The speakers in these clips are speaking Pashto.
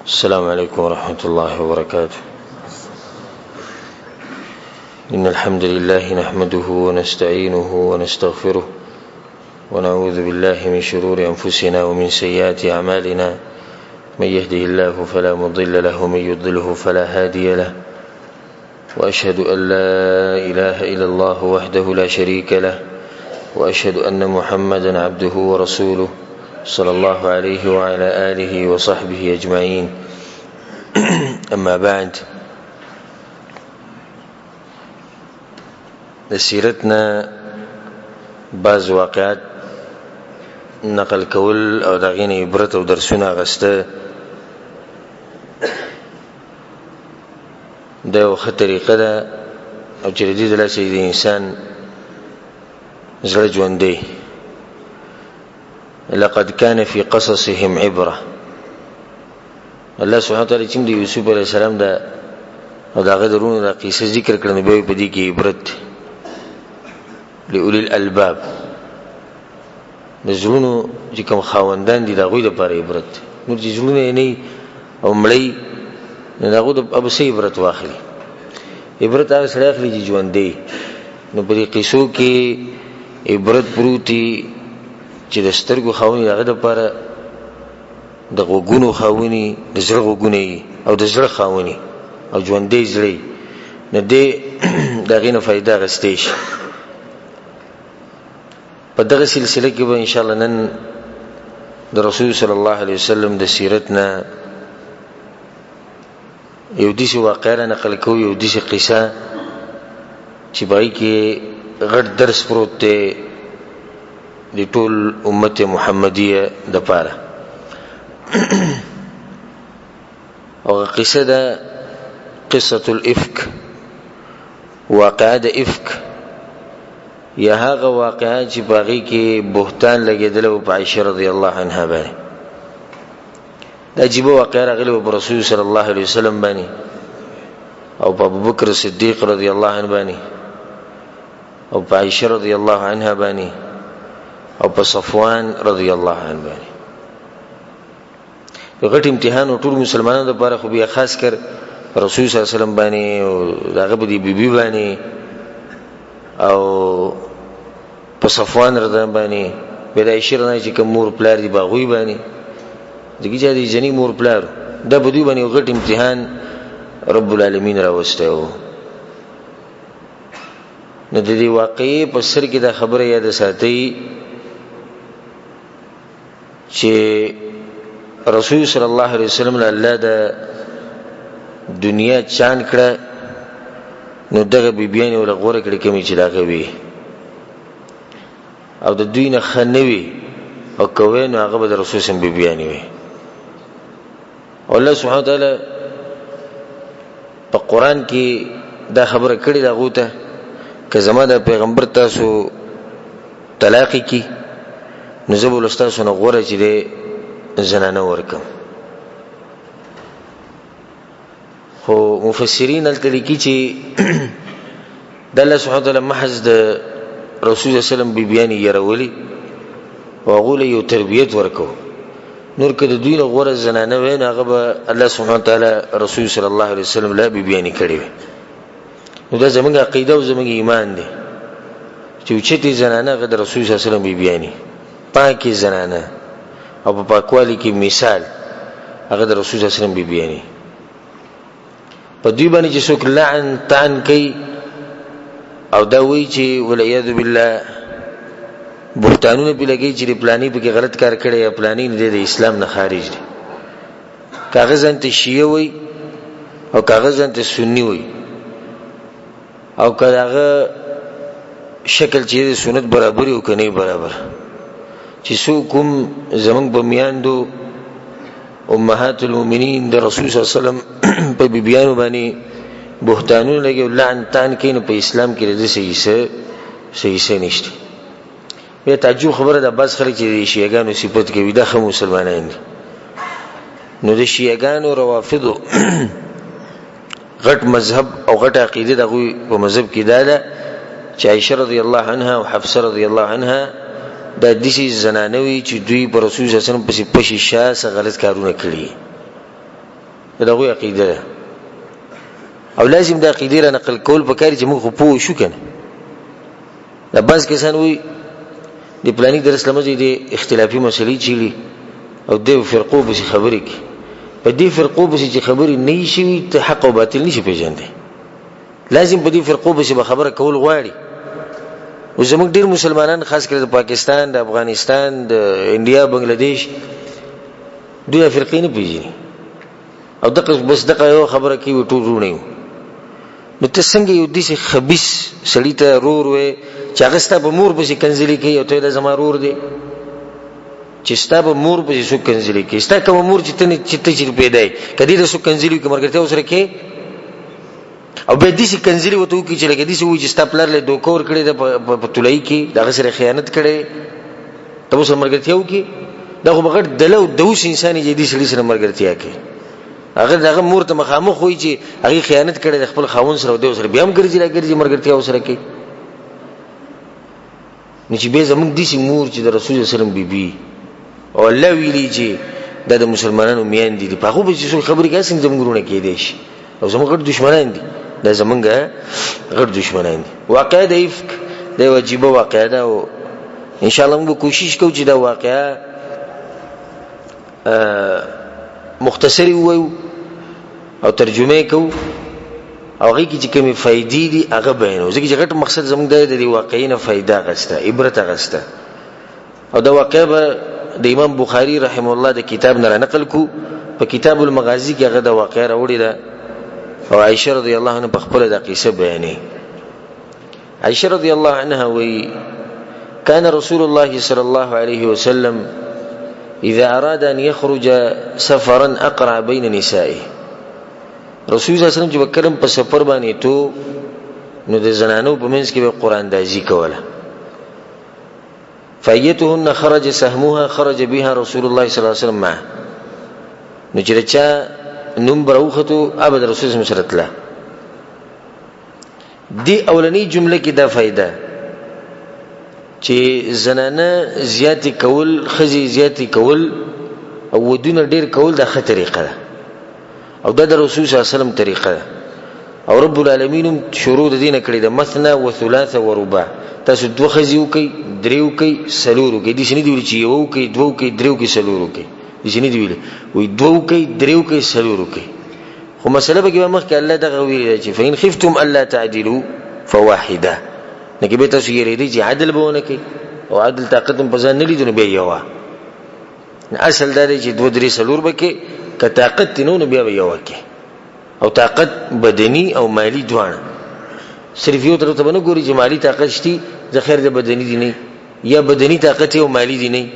السلام عليكم ورحمة الله وبركاته. إن الحمد لله نحمده ونستعينه ونستغفره ونعوذ بالله من شرور أنفسنا ومن سيئات أعمالنا، من يهده الله فلا مضل له ومن يضلله فلا هادي له، وأشهد أن لا إله إلا الله وحده لا شريك له، وأشهد أن محمدا عبده ورسوله صلى الله عليه وعلى آله وصحبه أجمعين. أما بعد، د سیرتنا بعض واقعات نقل کول او د هغې نه عبرت او درسونه اخیسته دا یوه ښه طریقه ده، او چې د دې د لاسه د انسان زړه ژوندی. لقد كان في قصصهم عبره. الله سبحانه وتعالی چې د یوسف علیه السلام دا او د هغه د وروڼو دا قصه ذکر کړه، نو بیا په دې کې عبرت دی لأولي الألباب، د زړونو چې کوم خاوندان دي د هغوی دپاره عبرت دی. نور چې زړونه یې نه او مړی، نو د هغو د به څه عبرت واخلي؟ عبرت هغه سړی اخلي چې ژوندی. نو په دې قصو کې عبرت پروت دی چې د سترګو خاوند هغه دپاره، د غوږونو خاوني، د زړه غوږونه یي او د زړه خاوني او ژوندی زړه، نو دې د هغې نه فایده اخیستی شي. په دغه سلسله کې به انشاءالله نن د رسول صلی الله علیه وسلم د سیرت نه یو داسې واقعه را نقل کوو، یو داسې قصه چې په هغې کې غټ درس پروت دی د ټول امت محمدیه دپاره. او قصه ده قصة الافک، واقعه د افک، یا هغه واقعه چې په هغې کې بهتان لګېدلی و په عایشه رضی الله عنها باندې. دا عجیبه واقعه راغلې وه په رسول صلی الله علیه وسلم باندې او په ابوبکر صدیق رضی الله عنه باندې او په عایشه رضی الله عنها باندې او په صفوان رضی الله عنه باندې. یو غټ امتحان ټول مسلمانانو لپاره، خو بیا خاص کر رسول صلی الله علیه وسلم باندې او دغه په دې بیبي باندې او په صفوان رضی الله باندې، بیا د عایشې رضی چې کوم مور پلار دی باغوی باندې، ځکه چې د جنې مور پلار دا په دوی باندې یو غټ امتحان رب العالمین راوستی و. نو د دې واقعې په سر کې دا خبره یاد ساتئ چې رسول صلی الله علیه وسلم له الله د دنیا چان کړه، نو دغه بیبیانې وله غوره کړې کومې چې د هغه وي او د دوی نه ښه نه وي او که وی نو هغه به د رسول سم بیبیانې وي. او الله سبحانه وتعالی په قرآن کې دا خبره کړې ده هغو ته که زما د پیغمبر تاسو طلاق کی، نو زه به له ستاسو نه غوره چې دی زنانه ورکم. خو مفسرین هلته لیکي چې د الله سبحانه وتعالی محض د رسول الله وسلم بیبیانې یرولي او هغو له یو تربیت ورکو. نور که د دوی نه غوره زنانه وی، نو هغه به الله سبحانه وتعالی رسول صلی الله علیه وسلم له بیبیانې کړې وي. نو دا زمونږ عقیده او زمونږ ایمان دی چې اوچتې زنانه هغه د رسول صلی الله علیه وسلم بیبیانې، پاکې زنانه او په پاکوالي کې مثال هغه د رسول صلی الله علیه وسلم بیبیانې. په دوی باندې چې څوک لعن طعن کوي او دا وایي چې والعیاذ بالله بهتانونه پې لګوي چې د پلاني پکې غلط کار کړی یا پلانی نه دی د اسلام نه خارج دی، که هغه ځان ته شیعه وایي او که هغه ځان ته سني وایي او که د هغه شکل چې د سنت برابر او که نه برابر، چې څوک هم زمونږ په میاندو امهات المؤمنین د رسول صلی الله علیه وسلم په بیبیانو باندې بهتانونه لګي او لعن طعن کوي، نو په اسلام کې د دې څه حصه نشته. بیا تعجب خبره ده، بعض خلک چې د شیعهګانو صفت کوي دا ښه مسلمانان دي. نو د شیعهګانو روافضو غټ مذهب او غټ عقیده د هغوی په مذهب کې دا ده چې عایشه رضی الله عنها او حفصه رضی الله عنها دا داسې زنانه وي چې دوی په رسول صلی الله علیه وسلم پسې پشي شا څه غلط کارونه کړي. دا د هغوی عقیده ده او لازم د عقیدې را نقل کول پکار چې موږ خو پوه شو که نه. دا بعض کسان وایي د پلاني درس له مخې د اختلافي مسلې چیړي او د فرقو پسې خبرې کوي. په دې فرقو پسې چې خبرې نه وي شوي ته حق او باطل نشي پېژندی. لازم په دې فرقو پسې به خبره کول غواړي. او زموږ ډېر مسلمانان خاص کر د پاکستان، د افغانستان، د انډیا، بنگلاديش دوی فرقې نه پېژني او دغه بس دغه یو خبره کوي ټول وروڼه یو. نو ته څنګه یو داسې خبیث سړي ته رور وې چې هغه ستا په مور پسې کنځلې کوي او ته دا زما رور دی؟ چې ستا په مور پسې څوک کنځلې کوي، ستا کومه مور چې ته نه چې ته چېرې پیدا یې، که دې ته څوک کنځلې وکړي ملګرتیا ورسره کوې؟ او بیا داسې کنځلې ورته وکړي چې لکه داسې ووایي چې ستا پلار له دوکه ورکړې ده په طلایي کې، د هغه سره خیانت کړی، ته به سره ملګرتیا وکړي؟ دا خو به غټ دله او دوس انسان یې چې دې سړي سره ملګرتیا کوي. هغه د هغه مور ته مخامخ وایي چې هغې خیانت کړی د خپل خاوند سره او دی ورسره بیا هم ګرځي راګرځي ملګرتیا ورسره کوي. نو چې بیا زموږ داسې مور چې د رسول صلی الله علیه وسلم بیبي او الله ویلي چې دا د مسلمانانو میندې دي، په هغو پسې څوک خبرې کوي څنګه زموږ وروڼه کېدای شي؟ او زموږ غټ دښمنان دي، دا زموږ غټ دښمنان دي. واقعه د افک دا یوه عجیبه واقعه ده او انشاءالله موږ به کوشش کوو چې دا واقعه مختصرې ووایو او ترجمه یې کوو او هغې کې چې کومې فایدې دي هغه بیانوو، ځکه چې غټ مقصد زموږ دا دی د دې واقعې نه فایده اخیسته، عبرت اخیسته. او دا واقعه به د امام بخاري رحمه الله د کتاب نه را نقل کو، په کتاب المغازي کې هغه دا واقعه راوړې ده او عایشه رضی الله عنها په خپله دا قصه بیانوي. عائشة رضی الله عنها وی كان رسول الله صلى الله عليه وسلم إذا أراد أن يخرج سفرا أقرع بين نسائه. رسول الله صلی الله علیه وسلم چې به کله په سفر باندې تو نو د زنانو په منځ کې به قرآن اندازي کوله. فأيتهن خرج سهمها خرج بها رسول الله صلی الله علیه وسلم معه. نو چې د چا نوم به راوختو هغه به د رسول الله سره تله. دی اولنی جمله کې دا فائدہ چې زنانه زیاتې کول، ښځې زیاتې کول او ودونه ډیر کول دا ښه طریقه ده او دا د رسول صلی الله علیه وسلم طریقه ده. او رب العالمین هم شروع د دې نه کړې ده، مثنا و ثلاث و رباع. تاسو دوه ښځې وکړئ، درې وکړئ، څلور وکړئ. داسې نه دي ویلي چې یوه وکړئ، دوه وکړئ، درې وکړئ، څلور وکړئ. داسې نه دي ویلي، وایي دوه وکړئ، درې وکړئ، څلور وکړئ. خو مسله به کې مخکې الله دغه ویلي ده چې فإن خفتم ألا تعدلوا فواحدة. نو کې به تاسو یریدئ چې عدل به ونه کوئ او عدل طاقت هم په ځان نه لیدو، نو بیا یوه. نو اصل دا دی چې دوه درې څلور به کې، که طاقت دې نه و نو بیا به یوه کې. او طاقت بدني او مالي دواړه، صرف یو طرف ته به نه ګوري چې مالي طاقت شتي زه خیر د بدني دي نه، یا بدني طاقت او مالي دي نه.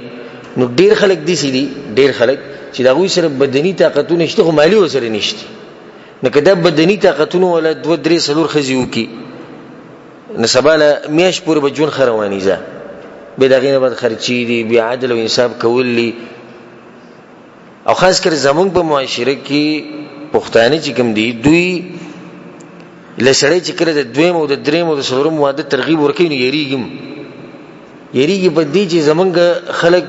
نو ډېر خلک داسې دي، ډېر خلک چې د هغوی سره بدني طاقتونه شته خو مالي ورسره نشته. نو که دا بدني طاقتونه والا دوه درې څلور ښځې وکړي نو سبا له میاشت پورې به ژوند ښه رواني ځه، بیا د هغې نه بعد خرچې دي، بیا عدل او انصاف کول دي. او خاص کر زمونږ په معاشره کې پښتانه چې کوم دي دوی له سړی چې کله د دویم او د دریم او د څلورم واده ترغیب ورکوي نو یریږي هم، یریږي په دې چې زمونږ خلک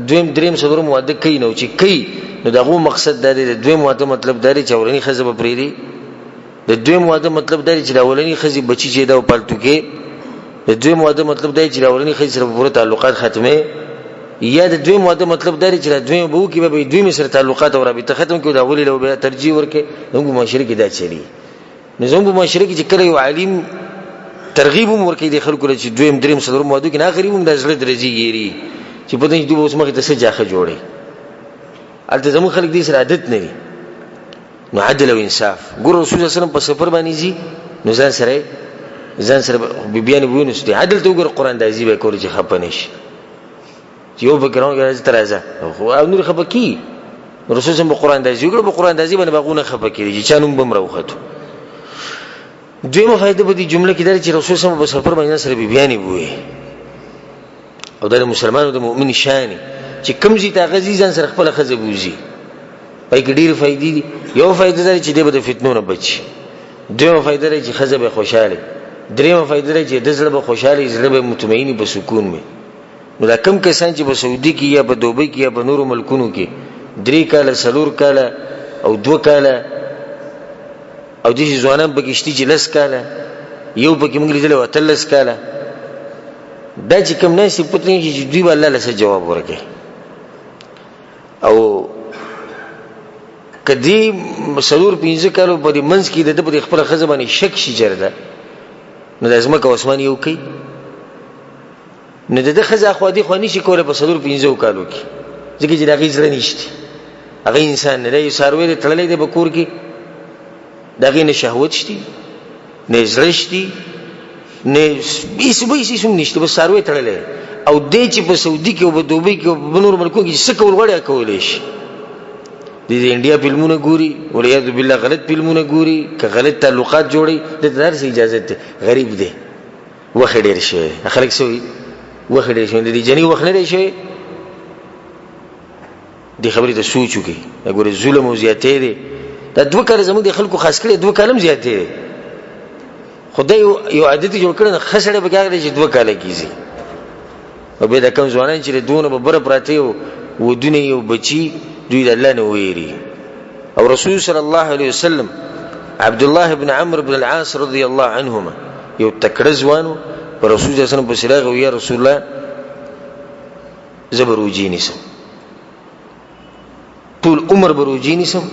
دویم دریم څلورم واده کوي. نو چې کوي نو د هغو مقصد دا دی، د دویم واده مطلب دا دی چې اولني ښځه به پرېږدي، د دویم واده مطلب دا دی چې د اولني ښځې بچي چې دا پالتو کې، د دویم واده مطلب دا دی چې د اولني ښځې سره به پوره تعلقات ختمې، یا د دویم واده مطلب دا دی چې د دویم به وکړي بیا به یې دویمې سره تعلقات او رابطه ختم کړي، د اولې له بیا ترجیح ورکړي. زموږ په معاشره کې دا چلي. نو زموږ په معاشره کې چې کله یو عالم ترغیب هم ورکوي د خلکو له چې دویم دریم څلورم واده کې، نه غریب هم د زړه درځي یېري چې پته نشي دوی به اوس مخې ته څه جاخه جوړوي. هلته زموږ خلک دې سره عادت نه دي. نو عدل او انصاف ګور رسول الله صلی الله علیه وسلم په سفر باندې ځي نو ځان سره بیبیانې به ونیسي. عدل ته وګوره، قرآن اندازي به یې کوله چې خفه نه شي، چې یو پکې روان راځي ته راځه، خو او نور خفه کېږي. رسول الله صلی الله علیه وسلم به قرآن اندازي وکړه، په قرآن اندازي باندې به هغو نه خفه کېږي چې چا نوم به هم راوختو. دویمه فایده په دې جمله کې دا ده چې رسول الله په سفر باندې سره بیبیانې بوې، او دا د مسلمانو د مؤمن شان دی چې کوم ځای ته هغه ځي ځان سره خپله ښځه بوځي. پای کې ډېرې فایدې دي. یوه فایده دا ده چې دی به د فتنو نه بچ شي، دویمه فایده ده چې ښځه به خوشحاله، درېیمه فایده ده چې د زړه به خوشحاله، زړه به مطمئن، په سکون وي. نو دا کم کسان چې په سعودي کې یا په دوبۍ کې یا په نورو ملکونو کې 3 کاله، 4 کاله او 2 کاله او داسې ځوانان پکې شته چې 10 کاله، یو پکې موږ لیدلی و 18 کاله، دا چې کوم ناست دي، پته نه چې دوی به الله له څه جواب ورکوي. او که دې 4-5 کالو په دې منځ کې د ده په دې خپله ښځه باندې شک شي چېرته، نو د ځمکه او اسمان یو کوي. نو د ده ښځه اخوا دې خوا نشي کولی په 4-5 کالو کې، ځکه چې د هغې زړه نشته، هغه انسان نه دی، یو څاروی دی، تړلی دی په کور کې. د هغې نه شهوت شته، نه زړه شته، نه هېڅ به هېڅ هم نشته، بس څاروی تړلی. او دی چې په سعودي کې او په دوبۍ کې او په نورو ملکونو کې څه کول غواړي، هغه کولی شي. د انډیا فلمونه ګوري، والعیاذ بالله غلط فلمونه ګوري، که غلط تعلقات جوړوي، ده ته د هر څه اجازت دی. غریب دی، وخت ډېر شوی دی. خلک څه وایي؟ وخت ډېر شوی دی. د جنۍ وخت نه دی شوی. دې خبرې ته سوچ وکړي. دا ګورې ظلم او زیاتی دی. دا 2 کاله زموږ د خلکو خاص کړی، 2 کاله هم زیاتی دی. خدای یو عادت جوړ کړی، نو ښه سړی پکې هغه دی چې 2 کاله کېږي. او بیا دا کوم ځوانان چې له دوو نه به بره پراته یو ودونه یو بچي، دوی د الله نه ویري. او رسول صلی الله علیه وسلم عبد الله بن عمرو بن العاص رضی الله عنهما یو تکړه ځوان و، په رسول صلی الله علیه وسلم پسې راغی، یا رسول الله، زه به روژې نیسم، ټول عمر به روژې نیسم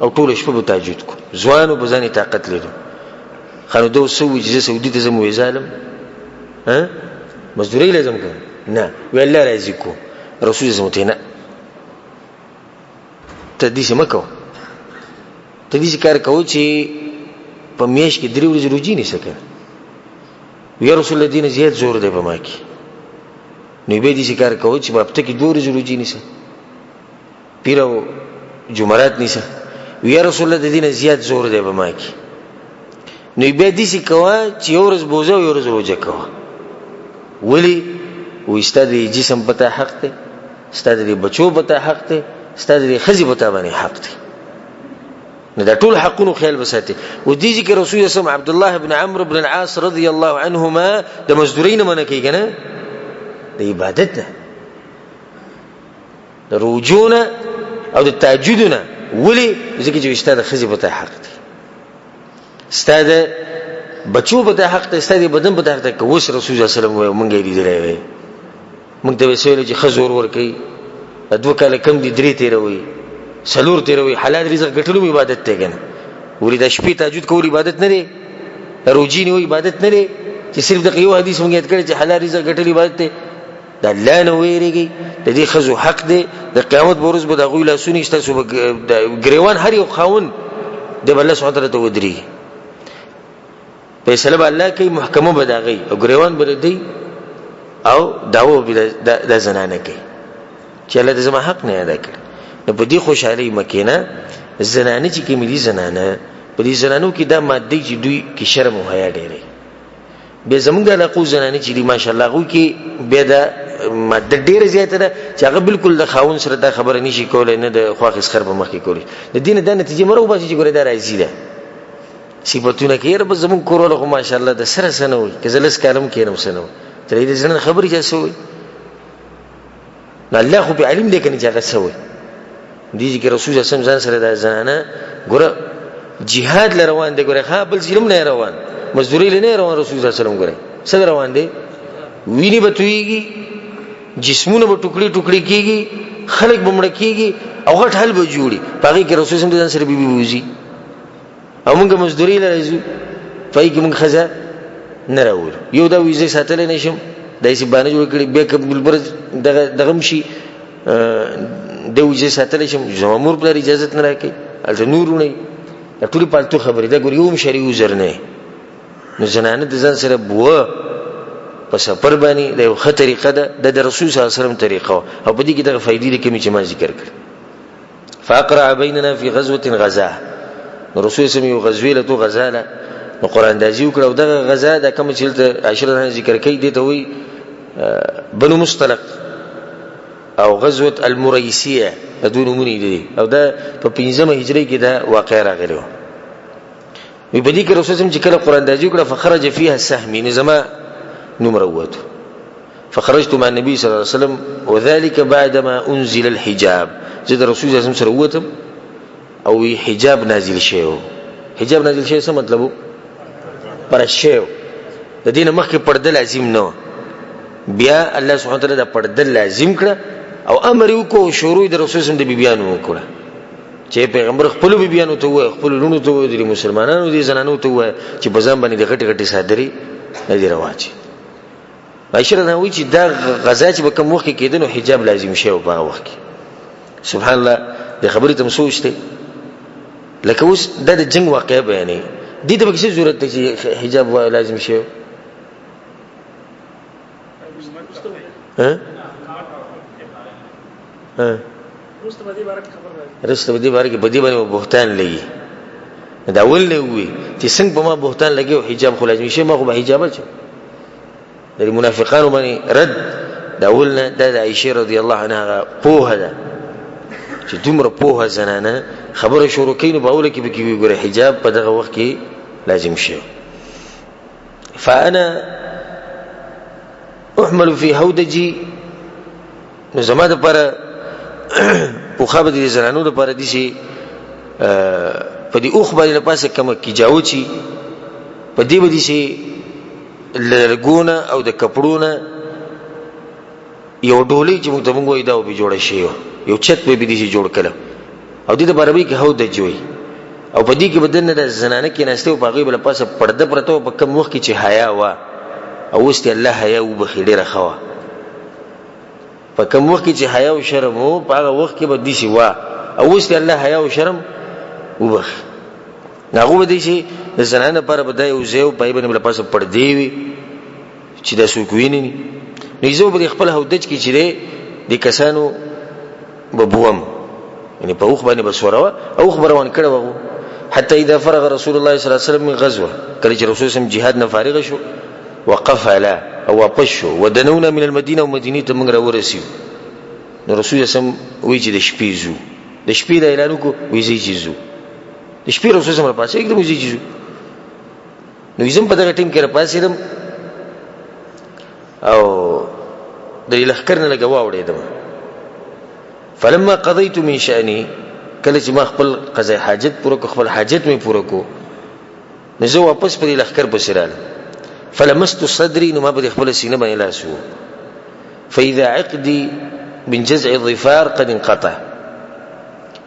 او ټوله شپه به تهجد کوم. ځوان و، په ځان یې طاقت لیدو. ښه، نو ده اوس څه وویل چې زه سعودي ته ځم، ویزا لم مزدورۍ له ځم که نه؟ وی الله راضي کو. رسول صلی الله ته نه، ته داسې مه کوه، ته داسې کار کوه چې په میاشت کې 3 ورځې روژې نیسه که نه. یا رسول الله، دې نه زیات زور دی په ما کې. نو بیا داسې کار کوه چې په هفته کې 2 ورځې روژې نیسه، پیر او جمعرات نیسه. یا رسول الله، د دې نه زیات زور دی په ما کې. نو بیا داسې کوه چې یو ورځ بوزه او یو ورځ روژه کوه. ولې؟ وایي ستا د جسم په تا حق دی، ستا د بچو په تا حق دی، ستا د ښځې په تا باندې حق دی. نو دا ټول حقونو خیال وساتي. و دې ذکر رسول الله عبد الله بن عمرو بن العاص رضی الله عنهما د مزدورۍ نه منع کوي که نه، د عبادت نه، د روجو نه او د تهجد نه. ولې؟ ځکه چې ستا د ښځې په تا حق دی، ستا د بچو په تا حق دی، ستا د بدن په تا حق دی. که اوس رسول الله صلی الله علیه وسلم وایي، مونږ یې لیدلی وی، موږ ته به څه ویل چې ښه زور ورکوي، دا 2 کاله کم دي، درې تېروي، څلور تېروي. حلال رزق ګټلو هم عبادت دی که نه؟ ولې دا شپې تهجد کول عبادت نه دی؟ روژې نیول عبادت نه دی؟ چې صرف دغه یو حدیث موږ یاد کړی چې حلال رزق ګټل عبادت دی. د الله نه ویریږئ، د دې ښځو حق دی. د قیامت په ورځ به د هغوی لاسونه ستاسو به ګریوان، هر یو خاوند دی به الله سبحانه وتعالی ته ودرېږي. فیصله به الله کوي، محکمه به د هغوی او ګریوان به د دوی او دعوه به د زنانه کوي چې الله د زما حق نه ادا کړي. نو په دې خوشحالۍ مه کښېنه. زنانه چې کومې دي، زنانه په دې زنانو کې دا ماده چې دوی کې شرم او حیا ډېری. بیا زمونږ د علاقو زنانه چې دي، ماشاءالله، هغوی کې بیا دا ماده ډېره زیاته ده چې هغه بالکل د خاوند سره دا خبره نشي کولی، نه د خواښې سخر په مخ کې کولی. د دې نه دا نتیجه مه راوباسي چې ګوره دا راضي ده، صفتونه کوي. یاره بس زمونږ کورواله خو ماشاءالله د سره څه نه وایي، که زه 10 کاله هم کښېنم څه نه وایي. تر دې زړه نه خبرې چې څه وایي، نو الله خو په عالم دی که نه چې هغه څه وایي. دې کې رسول الله ځان سره دا زنانه ګوره جهاد له روان دی، ګوره ښه بل ځای هم نه روان، مزدوري له نه روان. رسول الله صلی الله علیه وسلم ګوره څه روان دی، وینې به تویږي، جسمونه به ټوکړي ټوکړي کیږي، خلک به مړه کیږي او غټ حل به جوړي. په هغې کې رسول الله ځان سره بیبي بوځي او موږ مزدوري له راځو، په هغې کې موږ ښځه نه راوړو. یو دا ویزه ساتلی نه شم، داسې بانه جوړ کړي. بیا که بل ورځ دغه دغه هم شي، د ویزې ساتلی شم، زما مور پلار اجازت نه راکوي، هلته نور وروڼه. دا ټولې پالتو خبرې دا ګورې یو هم شرعي عذر نه. نو زنانه د ځان سره بوه په سفر باندې، دا یو ښه طریقه ده، دا د رسول صلی الله علیه وسلم طریقه وه. او په دې کې دغه فایدې دي کومې چې ما ذکر کړې. فاقرع بیننا فی غزوة غزا، نو رسول صلی یو غزوې له تو غزا له نو قرآن اندازي وکړه. او دغه غزا دا کوم چې دلته عشره ذکر کوي، دې ته وایي بنو مصطلق او غزوة المریسیه، دا دوه نومونه دي. او دا په 5مه هجري کې دا واقعه راغلی وه. وی په دې کې رسول چې کله قرآن اندازي وکړه، فخرج فيها سهمي، نو زما نوم راووتو. فخرجت مع النبي صلى الله عليه وسلم وذلك بعدما انزل الحجاب. زه د رسول الله سره ووتم او حجاب نازل شوی. حجاب نازل شوی څه مطلب؟ پر شوی د دې نه مخکې پرده لازم نه وه. بیا الله سبحانه وتعالی دا پرده لازم کړه او امر یې وکړو، شروع د رسول الله د بیبیانو وکړه چې پیغمبر خپلو بیبیانو ته ووایه، خپلو لوڼو ته ووایه، د مسلمانانو دې زنانو ته ووایه چې په ځان باندې د غټې غټې څادرې نه دي رواجې. عائشه رضی الله وایي چې دا غزا چې په کوم وخت کې کېده نو حجاب لازم شوی په هغه وخت کې. سبحان الله، د خبرې ته هم سوچ دی. لکه اوس دا د جنګ واقعه بیانوي، دې ته پکې څه ضرورت دی چې حجاب لازم شوی؟ ها ها وروسته په دې باره کې خبر راځي. وروسته په دې باره کې په دې باندې بهتان لګي. دا اول نه وي چې څنګه په ما بهتان لګي او حجاب خو لازمي شي، ما خو به حجاب اچوم. د منافقانو باندې رد دا اول نه دا د عائشې رضی الله عنها پوهه ده چې دومره پوهه زنانه خبره شروع کوي نو په اوله کې پکې وي ګوره حجاب په دغه وخت کې لازم شي. فانا احمل في هودجي، نو زما دپاره پخوا به د زنانو دپاره داسې په دې اوښ باندې له پاسه کومه کیجاوه چې په دې به داسې لرګونه او د کپړو نه یو ډولۍ چې موږ ته موږ وایو دا به جوړه شوې وه، یو چت به یې داسې جوړ کړی او دې دپاره به یې کې هودج وایي. او په دې کې به دننه د زنانه کېناسته او په هغې به له پاسه پرده پرته وه، په کوم وخت کې چې حیا وه او اوس دې الله حیا وبخښي ډېره ښه وه. په کوم وخت کې چې حیا او شرم وو په هغه وخت کې به داسې وه او اوس دې الله حیا او شرم وبخښي. نو هغه به داسې د زنانه لپاره به دا یو ځای و، په هغې باندې به له پاسه پردې وي چې دا څوک ویني نه. نو زه به د خپل هودج کې چې دی د کسانو به بوم، یعنی په اوښ باندې به سوره وه او اوښ به روان کړی وه. حتی اذا فرغ رسول الله صلی الله علیه وسلم من غزوه، کله چې رسول سم جهاد نه فارغ شو وقفل او واپس شو ودنونا من المدینه، او مدینې ته موږ راورسیو. نو رسول سم وایي چې د شپې ځو، د شپې دا اعلان وکړو، وایي ځئ چې ځو. د شپې رسول سم راپاڅېږي، وایي ځئ چې ځو. نو زه هم په دغه ټیم کې راپاڅېدم او د لښکر نه لږه واوړېدم. فلما قضیت من شأني، کله چې ما خپل قضای حاجت پوره کړ، خپل حاجت مې پوره کړو، نو زه واپس په دې لښکر پسې رالم. فلمست صدري، نو ما په دې خپله سینه باندې لاس وو. فإذا عقدي من جزع الظفار قد انقطع.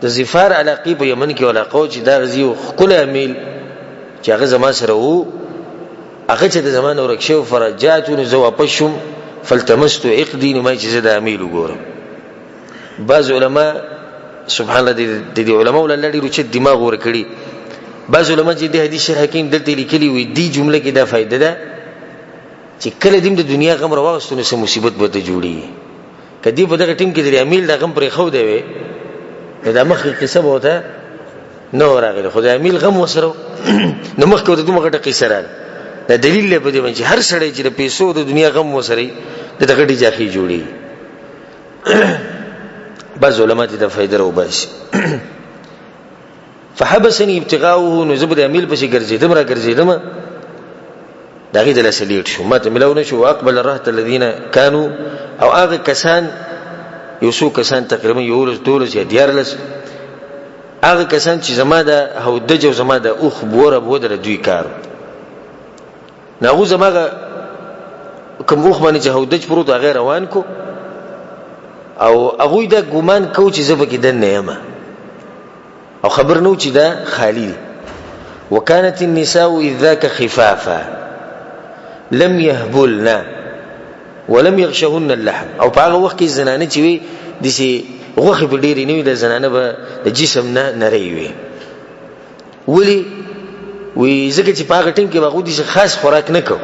د ظفار علاقې په یمن کې علاقه وه چې دا غزي یو ښکلی امیل چې هغه زما سره وو، هغه چې د زما نه ورک شوی. فرجعت، نو زه واپس شوم. فالتمست عقدي، نو ما چې زه دا امیل وګورم. بعض علما سبحان الله د دې علماو له ډېر اوچت دماغ ورکړي. بعض علما چې د حدیث شرح کوي دلته لیکلي وي دې جمله کې دا فایده ده چې کله دې د دنیا غم راواغستو نو څه مصیبت به ته جوړېږي. که دې په دغه ټیم کې د امیل دا غم پرېښودی وی نو دا مخکې قصه به ورته نه وه راغلې، خو د امیل غم ورسره نو مخکې ورته دومره غټه قصه راغله. دا دلیل دی په دې باندې چې هر سړی چې د پیسو د دنیا غم ورسره وي ده ته غټې جاخې جوړېږي. بعض علما دې دا فایده راوباسي. فحبسني ابتغاؤه، نو زه به د امیل پسې ګرځېدم را ګرځېدم، د هغې د لاسه لیټ شو، ماته ملاو نه شو. واقبل الرهط الذین کانو، او هغه کسان یو څو کسان تقریبا 11 12 یا 13 هغه کسان چې زما د هودج او زما د اوښ بوره بودره دوی کار، نو هغو زما کوم اوښ باندې چې هودج پروت هغه روان کو، او هغوی دا ګمان کو چې زه پکې دننه یم او خبر نو چې دا خالی دی. وكانت النساء إذ ذاك خفافا لم يهبلن ولم يغشهن اللحم. او په هغه وخت کې زنانه چې وي داسې غوښې به ډېرې نه وي، د زنانه به د جسم نه نری وي. ولې؟ وي ځکه چې په هغه ټیم کې به هغوی داسې خاص خوراک نه کو،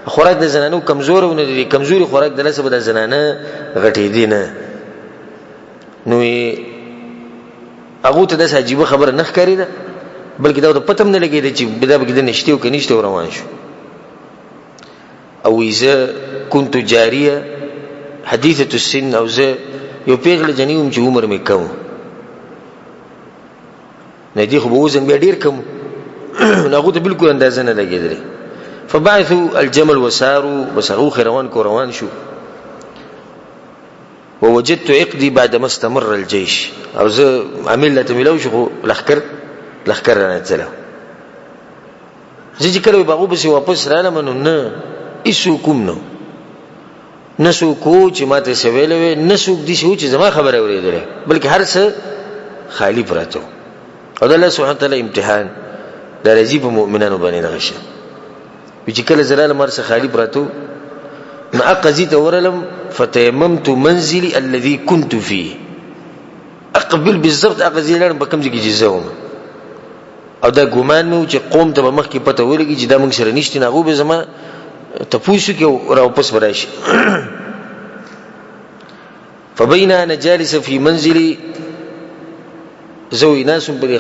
خوراک د زنانو کمزوری و، نو د دې کمزوري خوراک د لاسه به د زنانه غټېدې نه. نو هغو ته داسې عجیبه خبره نه ښکارېده، بلکې دا ورته پته هم نه لګېده چې دا پکې دننه شته او که نشته، او روان شو. او وایي زه كنت جاریه حدیثة السن، او زه یو پیغله جنۍ وم چې عمر مې کم و، نه دي خو به وزن بیا ډېر کم، نو هغو ته بالکل اندازه نه لګېدلې. فبعثوا الجمل وساروا، بس هغه اوښ روان کو روان شو. ووجدت عقدي بعد ما استمر الجيش. او زه عامل لا ته ملاو شو، خو لښکر لښکر رانه تللی. زه چې کله په هغو پسې واپس رالم نو نه هېڅوک هم نه، نه څوک و چې ما ته څه ویلی وی، نه څوک داسې و چې زما خبره یې اورېدلې، بلکې هر څه خالي پراته وو. او د الله سبحانه وتعالی امتحان دا راځي په مؤمنانو باندې دغه شی وي چې کله زه رالم هر څه خالي پراته وو، نو هغه ځای ته ورغلم، فتیممت منزلي الذي كنت فيه، اقبل بالضبط هغه ځای لاړم په کوم ځای کې چې زه وم. او دا ګمان مې و چې قوم ته به مخکې پته ولګي چې دا موږ سره نشته، نو هغوی به زما تپوس وکړي او راوپس به راشي. فبینا انا جالس فی منزلي، زه وایي ناست وم په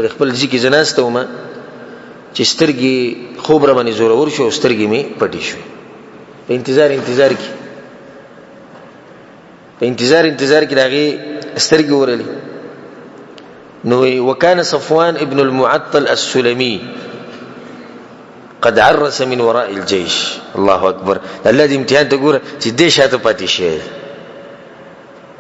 خپل ځای کې، زه ناسته وم چې سترګې خوب را باندې زورور شو او سترګې مې پټې شوې. په انتظار انتظار کې، په انتظار انتظار کې د هغې سترګې ورلې. نو وکان صفوان ابن المعطل السلمي قد عرس من وراء الجيش. الله اکبر، الله دې امتحان ته ګوره چې دې شاته پاتې شي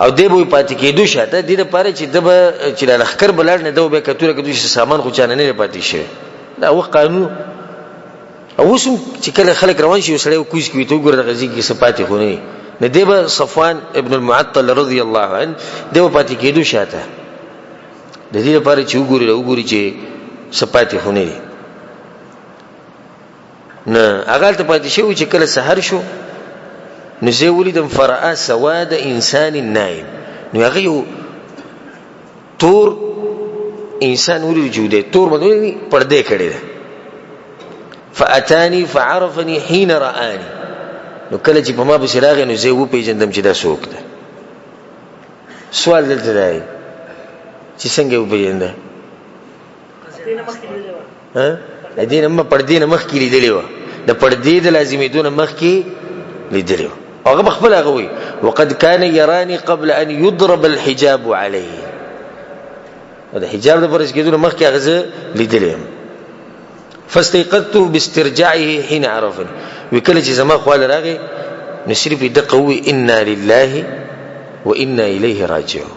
او دې به پاتې کېدو شاته دې لپاره چې د به چې د لښکر به لاړ نه ده به کتوره کتو چې سامان خو چانه نه پاتې شي. دا وخت قانون او اوس هم چې کله خلک روان شي یو سړی کوز کوي ته وګوره دغه ځای کې څه پاتې خو نه وي. نو دی به صفوان ابن المعطل رضی الله عنه دی به پاتې کېدو شاته د دې لپاره چې وګوري له وګوري چې څه پاتې خو نه دي. نه هغه هلته پاتې شوی چې کله سحر شو نو زه ولیدم فرآ سواد انسان نایم، نو هغه یو تور انسان ولید چې دی تور باندې پردې کړې ده. فاتانی فعرفني حين رآني، نو کله چې په ما پسې راغی نو زه یې وپېژندم چې دا څوک ده. سوال دلته دی چې څنګه یې وپېژنده؟ د دې نه پردې نه مخکې لیدلې وه، د پردې د لازمېدو نه مخکې لیدلې وه. هغه په خپله هغه وایي وقد كان يراني قبل ان يضرب الحجاب عليه، د حجاب د فرض کېدو نه مخکې هغه زه لیدلی یم. فاستيقظت باسترجاعه حين عرفني، وکله چې زما خواله راغی نو صرف یې دقه ووایي انا لله وانا الیه راجعون.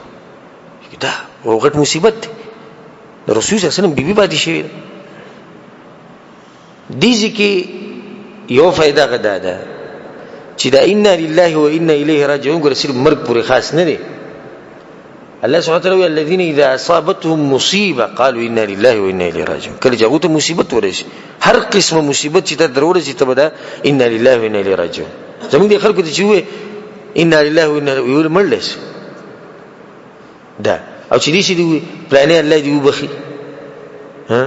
دا یو غټ مصیبت دی، د رسول صلی الله علیه وسلم بیبي پاتې شوې ده. دې ځای کې یو فایده هغه دا ده چې دا انا لله و انا الیه راجعون ګوره صرف مرګ پورې خاص نه دی. الله سبحانه وتعالی وایي الذین اذا اصابتهم مصیبه قالوا انا لله و انا الیه راجعون. کله چې هغوی ته مصیبت ورسي، هر قسمه مصیبت چې ته در ورسي ته به دا انا لله و انا الیه راجعون. زموږ دې خلکو ته چې ووایي انا لله و انا الیه مړ شي دا، او چې دې شي دی پلانې الله دې وبخي، ها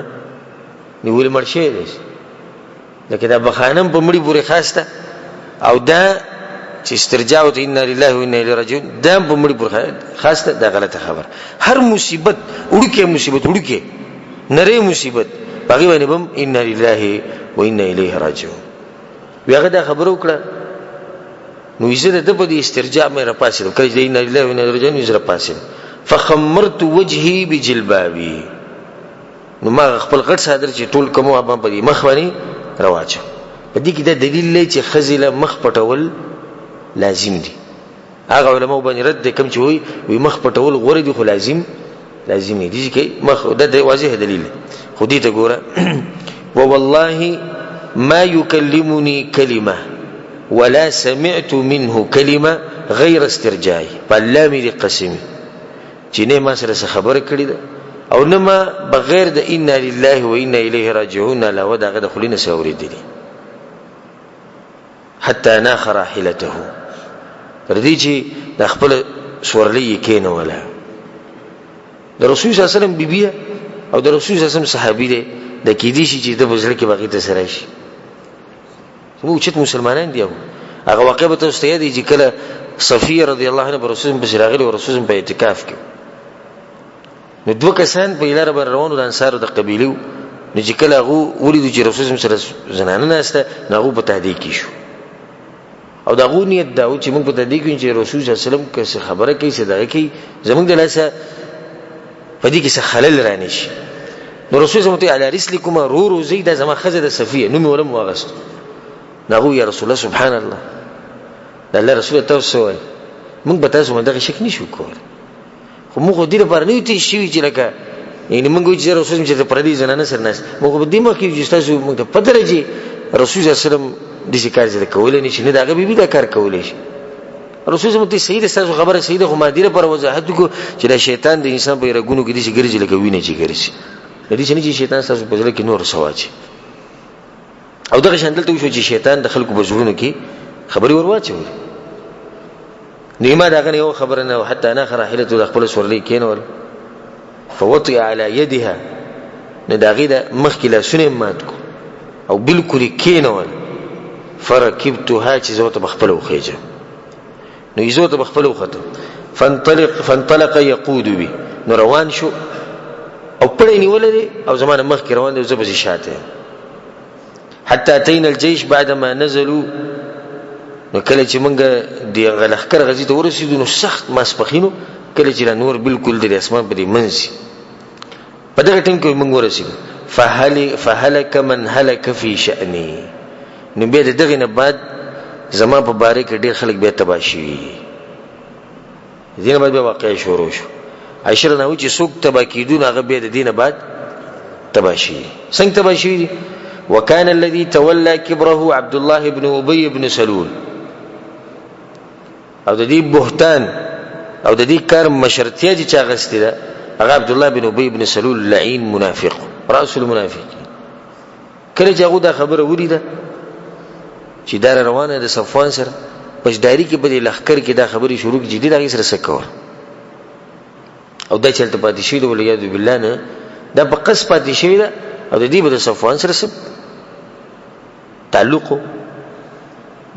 نو ولې مړ شوی دی؟ لکه دا بخانه هم په مړي پورې خاص ده، او دا چې استرجاع ته انا لله و انا الیه راجعون دا هم په مړي پورې خاص ده، دا غلطه خبره. هر مصیبت وړوکی مصیبت، وړوکی نری مصیبت، په هغې باندې به هم انا لله و انا الیه راجعون. وی هغه دا خبره وکړه، نو زه د ده په دې استرجاع مې راپاڅېدم. کله چې انا لله و انا الیه راجعون زه راپاڅېدم، فخمرت وجهي بجلبابي، نو ما خپل غټ څادر چې ټول کوم هغه په دې مخ باندې رواچو. په دې کې دا دلیل دی چې ښځې له مخ پټول لازم دي. هغه علماو باندې رد دی کوم چې وایي وي مخ پټول غوره دي خو لازم لازم نه دي، چې مخ دا د واضح دلیل دی. خو دې ته ګوره، ووالله ما يكلمني كلمة ولا سمعت منه كلمة غير استرجاعي. په الله مې دې قسم چې نه ما سره څه خبره کړې ده او نه ما بغیر د انا لله و انا الیه راجعون علاوه د هغه د خولې نه څه اورېدلي. حتی ناخ راحلته، تر دې چې د خپل سورلۍ یې کېنوله. د رسول صلی الله علیه وسلم بیبي ده او د رسول صلی الله علیه وسلم صحابي دی، د کېدای شي چې د په زړه کې به هغې ته څه راشي. زموږ اوچت مسلمانان دي. هغه واقع به تاسو ته یاد چې کله صفیه رضی الله عنها پر رسول پسې راغلي او رسول په اعتکاف کې، نو دوه کسان په لاره باندې روانو د انصارو د قبیلې وو. نو چې کله هغو ولیدو چې رسول سره زنانه ناسته، نو هغو په تهدې کې شو، او د هغو نیت دا و چې موږ په تهدې کې چې رسول صلی الله علیه وسلم که څه خبره کوي څه دغه کوي، زموږ د لاسه په دې کې څه خلل رانه شي. نو رسول صلی الله علیه وسلم علی رسلکما، رو رو ځئ، دا زما ښځه ده صفیه، نوم یې ولم واغست. نو هغه یا رسول الله سبحان الله، د الله رسول تاسو څه وایئ؟ موږ به تاسو باندې دغه شک نشو کولی. خو موږ خو دې لپاره نه یو تېر شوي چې لکه یعنې موږ وایو چې رسول چې د پردۍ زنانه سره ناست، موږ خو په دې مخکې یو چې ستاسو موږ ته پته ده چې رسول صلی الله علیه وسلم داسې کار چې کولی نه شي، نه د هغه بیبي دا کار کولی شي. رسول صلی الله علیه وسلم صحیح ده، ستاسو خبره صحیح ده، خو ما دې لپاره وضاحت وکړو چې دا شیطان د انسان په رګونو کې داسې ګرځي لکه وینه چې ګرځي، د دې نه چې شیطان ستاسو په زړه کې نور څه واچوي. او دغه شان دلته وشو چې شیطان د خلکو په زړونو کې خبرې ور واچولې. نو ما د هغه نه یوه خبره نه حتی نه راحلته د خپله سورلۍ کېنول، فوطئ علی یدها، نو د هغې د مخکې لاسونه یې مات کړو او بلکل یې کېنول. فرکبتها، چې زه ورته په خپله وخېژم، نو زه ورته په خپله وختم. فانطلق یقود بي، نو روان شو او پړی نیولی دی او زما نه مخکې روان دی او زه پسې شاته یم. حتی اتینا الجیش بعدما نزلوا، نو کله چې موږ د هغه لښکر غزي ته ورسېدو نو سخت ماسپښین و، کله چې دا نور بالکل د اسمان په دې منځ په دغه ټیم کې موږ ورسېدو. فهلک من هلک فی شأنی، نو بیا د دغې نه بعد زما په باره کې ډېر خلک بیا تباه شوي. دې نه بعد بیا واقعه شروع شو. عائشه رضی الله چې څوک تباه کېدو نو هغه بیا د دې نه بعد تباه شوي. څنګه تباه شوي دي؟ وكان الذي تولى كبره عبد الله بن ابي بن سلول، او د دې بهتان او د دې کار مشرتیا چې چا غستې ده هغه عبد الله بن ابي بن سلول لعين منافق راس المنافقين. کله چې هغه دا خبره ولیده چې دا روانه ده صفوان سره، پس ډایري کې په دې لښکر کې دا خبرې شروع کړې چې دې د هغې سره څه کول، او دا چې هلته پاتې شوې ده والعیاذ بالله نه دا په قصد پاتې شوې ده، او د دې به د صفوان سره څه تعلق و.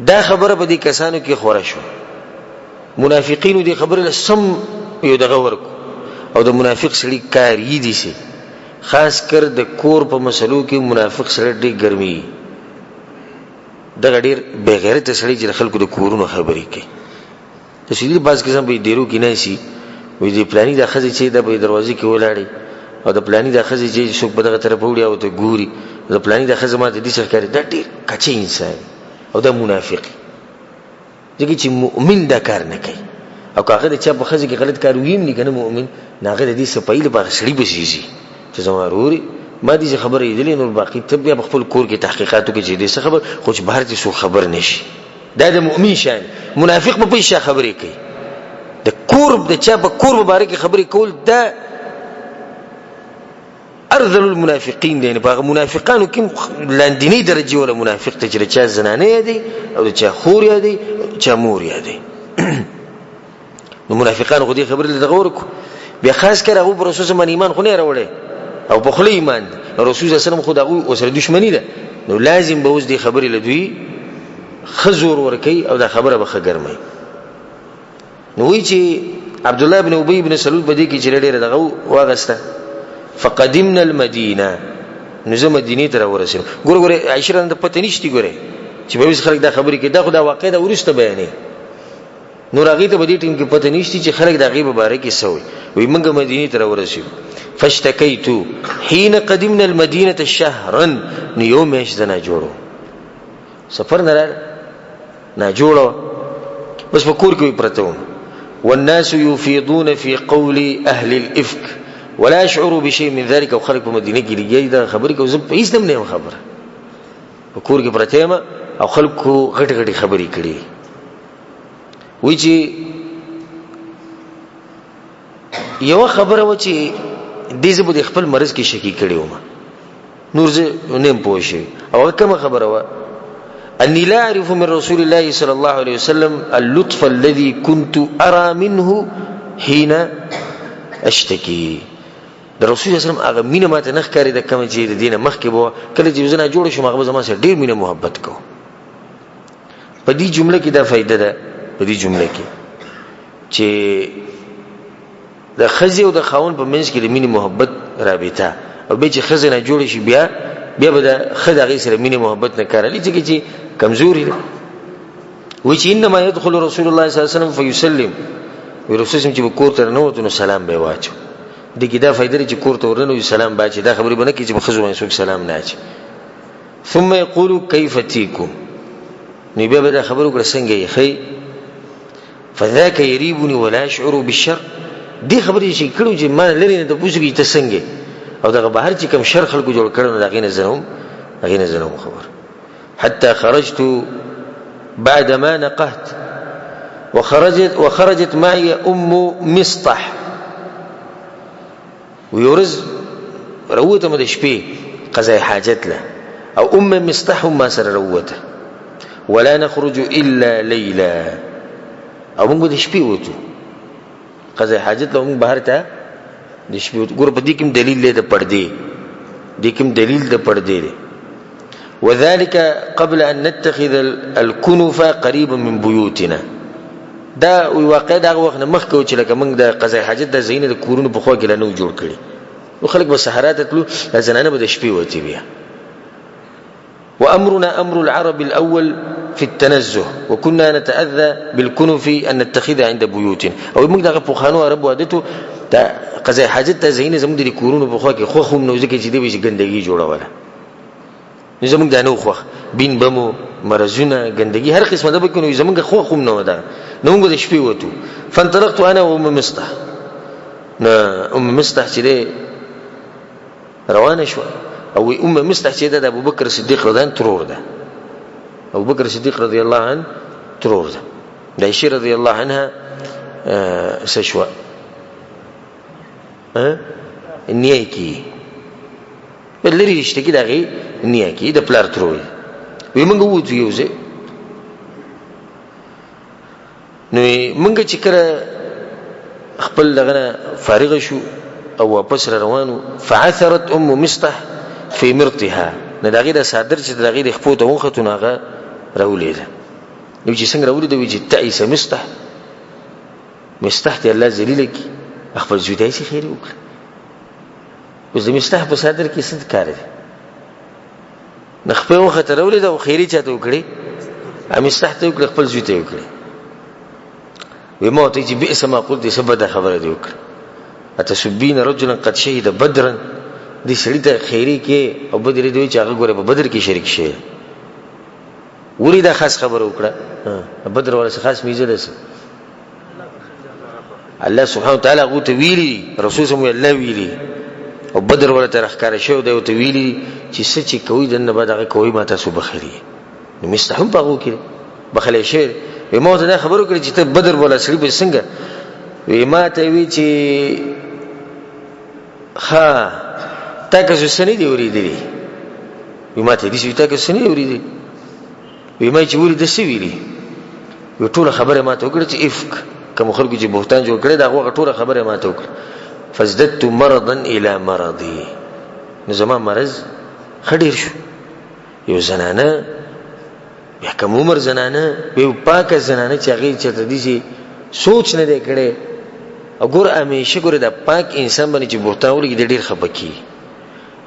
دا خبره په دې کسانو کې خوره شوه. منافقینو دې خبرې له سم یو دغه ورکو، او د منافق سړي کار یې دي سي، خاص کر د کور په مسلو کې منافق سړی ډېر ګرمي، دغه ډېر بېغیرته سړی چې د خلکو د کورونو خبرې کوي. د سیدی باز کسان په دیرو کې نه شي، وي د پلانی د خزې چې د په دروازې کې ولاړې، او د پلانی د خزې چې څوک په دغه طرف وړي او ته ګوري، د پلانی د خزې ماته دې څه ښکاري، دا ډېر کچه انسان او دا منافق، ځکه چې مؤمن دا کار نه کوي. او که هغه د چا په ښځې کې غلط کار ویم نه کنه مؤمن، نو هغه د دې سپایي لپاره سړي پسې ځي چې زما ورور ما دې خبره لیدلې، نور باقي ته بیا په خپل کور کې تحقیقات وکړې چې دې څه خبر، خو چې بهر دې څوک خبر نه شي. دا د مؤمن شان. منافق به په شا خبرې کوي، د کور د چا په کور مبارک خبرې کول دا ارذل المنافقین دی. په هغه منافقانو کې لاندینی درجه ولا منافق ته چې چا زنانه یادي او چا خور یادي چا مور یادي. نو منافقان خو دې خبرې له دغه ورکو بیا خاص کر هغه پر رسول باندې ایمان خو نه راوړی او په خوله ایمان رسول صلی الله علیه وسلم خو د هغوی ورسره دښمني ده، نو لازم به اوس دې خبرې له دوی ښه زور ورکوي او دا خبره به ښه ګرموي. نو وایي چې عبد الله بن ابي بن سلول په دې کې چې ډېره دغه واغسته. فقدمنا المدینه، نو زه مدینې ته راورسېدم. ګوره ګوره عائشه رضی الله پته نشتي، ګوره چې به اوس خلک دا خبرې کوي، دا خو دا واقع ده وروسته بیانوي. نور هغې ته په دې ټیم کې پته نشتي چې خلک د هغې په باره کې څه وایي. وایي موږ مدینې ته راورسېدو. فاشتکیت حین قدمنا المدینة شهرا، نو یو میاشت زه ناجوړ وم، سفر نه راغلم ناجوړه وه، بس په کور کې پرته وم. والناس يفيضون في قول اهل الافك ولا اشعر بشيء من ذلك. او خلک په مدینه کې لګیا دي دا خبرې کوي، زه په هیڅ نه یم خبره، په کور کې پرته یم او خلکو غټې غټې خبرې کړي. وایي چې یوه خبره وه چې دې زه په دې خپل مرض کې شکي کړی وم، نور زه نه یم پوه شوی. او هغه کومه خبره وه؟ أني لا أعرف من رسول الله صلى الله عليه وسلم اللطف الذي كنت أرى منه حين أشتكي. د رسول الله صلی الله علیه وسلم هغه مینه ماته نه ښکارېده کومه چې د دې نه مخکې به وه. کله چې زه ناجوړه شوم هغه به زما سره ډېر مینه محبت کوو. په دې جمله کې دا فایده ده، په دې جمله کې چې د ښځې او د خاوند په منځ کې د مینې محبت رابطه، او بیا چې ښځه نه جوړه شي بیا بیا به د ښه د هغې سره مینې محبت نه کار اخلي، ځکه چې کمزوري ده. وایي چې انما يدخل رسول الله صلی الله علیه وسلم فیسلم، وایي رسول الله چې به کور ته راننوتو نو سلام به یې واچو. دې کې دا فایده ده چې کور ته ورننوځي سلام به اچوي، دا خبرې به نه کوي چې په ښځو باندې څوک سلام نه اچوي. ثم يقول كيف تيكم، نو بیا به دا خبره وکړه څنګه یې ښه یې؟ فذاك يريبني ولا اشعر بالشر. دې خبرې چې کړو چې ما لرې نه تپوس وکړي ته څنګه، او دغه بهر چې کوم شر خلکو جوړ کړی نو د هغې نه زه هم هغې نه زه نه وم خبر. حتى خرجت بعدما نقهت وخرجت معي ام مصطح. ویورز روته مې د شپې قضای حاجت له، او ام مصطح هم ما سره روته. ولا نخرج الا ليلا، او موږ د شپې وتو قضای حاجت له، موږ بهر ته د شپې وتو. ګوره په دې کې دلیل دی د پردې، دې کې دلیل د پردې دی. وذلك قبل أن نتخذ الكنف قريبا من بيوتنا. دا واقع دا وخت نه مخکې و چې لکه موږ د قضای حاجت د ځایونه د کورونو په خوا کې لا نه وو جوړ کړي، نو خلک به صحرا ته تلو، دا زنانه به د شپې وتې بیا. وأمرنا أمر العرب الأول في التنزه وكنا نتأذى بالكنف أن نتخذها عند بيوتنا. او موږ دغه پخوانو عربو عادتو دا قضای حاجت ته ځایونه زموږ د کورونو په خوا کې خوښ هم نه و، ځکه چې دوی به یې ګندګي جوړوله، نو زموږ دا نه و خوښ، بین به مو مرضونه ګندګي هر قسمه ده به کې، نو زموږ خوښ هم نه و دا، نو موږ به د شپې وتو. فانطلقت انا وام مصطح، نو ام مصطح چې دی روانه شوه، او وی ام مصطح چې ده د ابوبکر صدیق رضی الله عنه ترور ده، ابوبکر صدیق رضی الله عنه ترور ده، د عائشې رضی الله عنها څه شوه؟ نیه کی لري رشته کې د هغې نیه کی د پلار ترور دی. وی موږ ووتو یو ځای، نو موږ چې کله خپل دغه نه فارغ شو او واپس را روانو، فعثرت ام مصطح فی مرطها، نو د هغې د څادر چې د هغې د خپو ته وختو نو هغه راولېده. نو چې څنګه راولېده وی چې تعیس مصطح، مصطح ته الله ذلیله کړي، خپل زوی ته هسې خیرې وکړه. اوس د مصطح په څادر کې څه کار دی؟ نو خپې وخته راولېده او خیرې چا ته وکړې؟ مصطح ته وکړې، خپل زوی ته یې وکړې. وی ما ورته چې بئس ما قلت، څه بده خبره دې وکړه. اتسبین رجلا قد شهد بدرا، دې سړي ته خیرې کې او بدرې دی چې هغه ګوره په بدر کې شریک شوی. ولې دا خاص خبره وکړه؟ بدر والا څه خاص میزه ده؟ الله سبحانه وتعالی هغه ته ویلي، رسول سم الله ویلي، او بدر ولا تر ښکار شو دی ته ویلي چې څه چې کوي دنه بعد هغه کوي ما تاسو بخري. نو مستحم په هغو کې بخلې شوی. وی ما ته دا خبرو کړې چې ته بدر ولا سړي به څنګه؟ وی ما ته وی چې ښه تا که څه نه دي اورېدلي. وی ما ته دي چې تا که څه نه دي اورېدلي. وی ما چې ولې داسې ویلي؟ وی ټوله خبره ما ته وکړه چې افک کوم خلکو چې بهتان جوړ کړی دا هغه ټوله خبره ما ته وکړه. فازددت مرضا الى مرضي، نو زما مرض ښه ډېر شو. یو زنانه بیا کم عمر زنانه، یو پاکه زنانه چې هغې چېرته داسې سوچ نه دی کړی. او ګوره همیشه ګوره دا پاک انسان باندې چې بهتان ولګي دی ډېر خفه کېږي،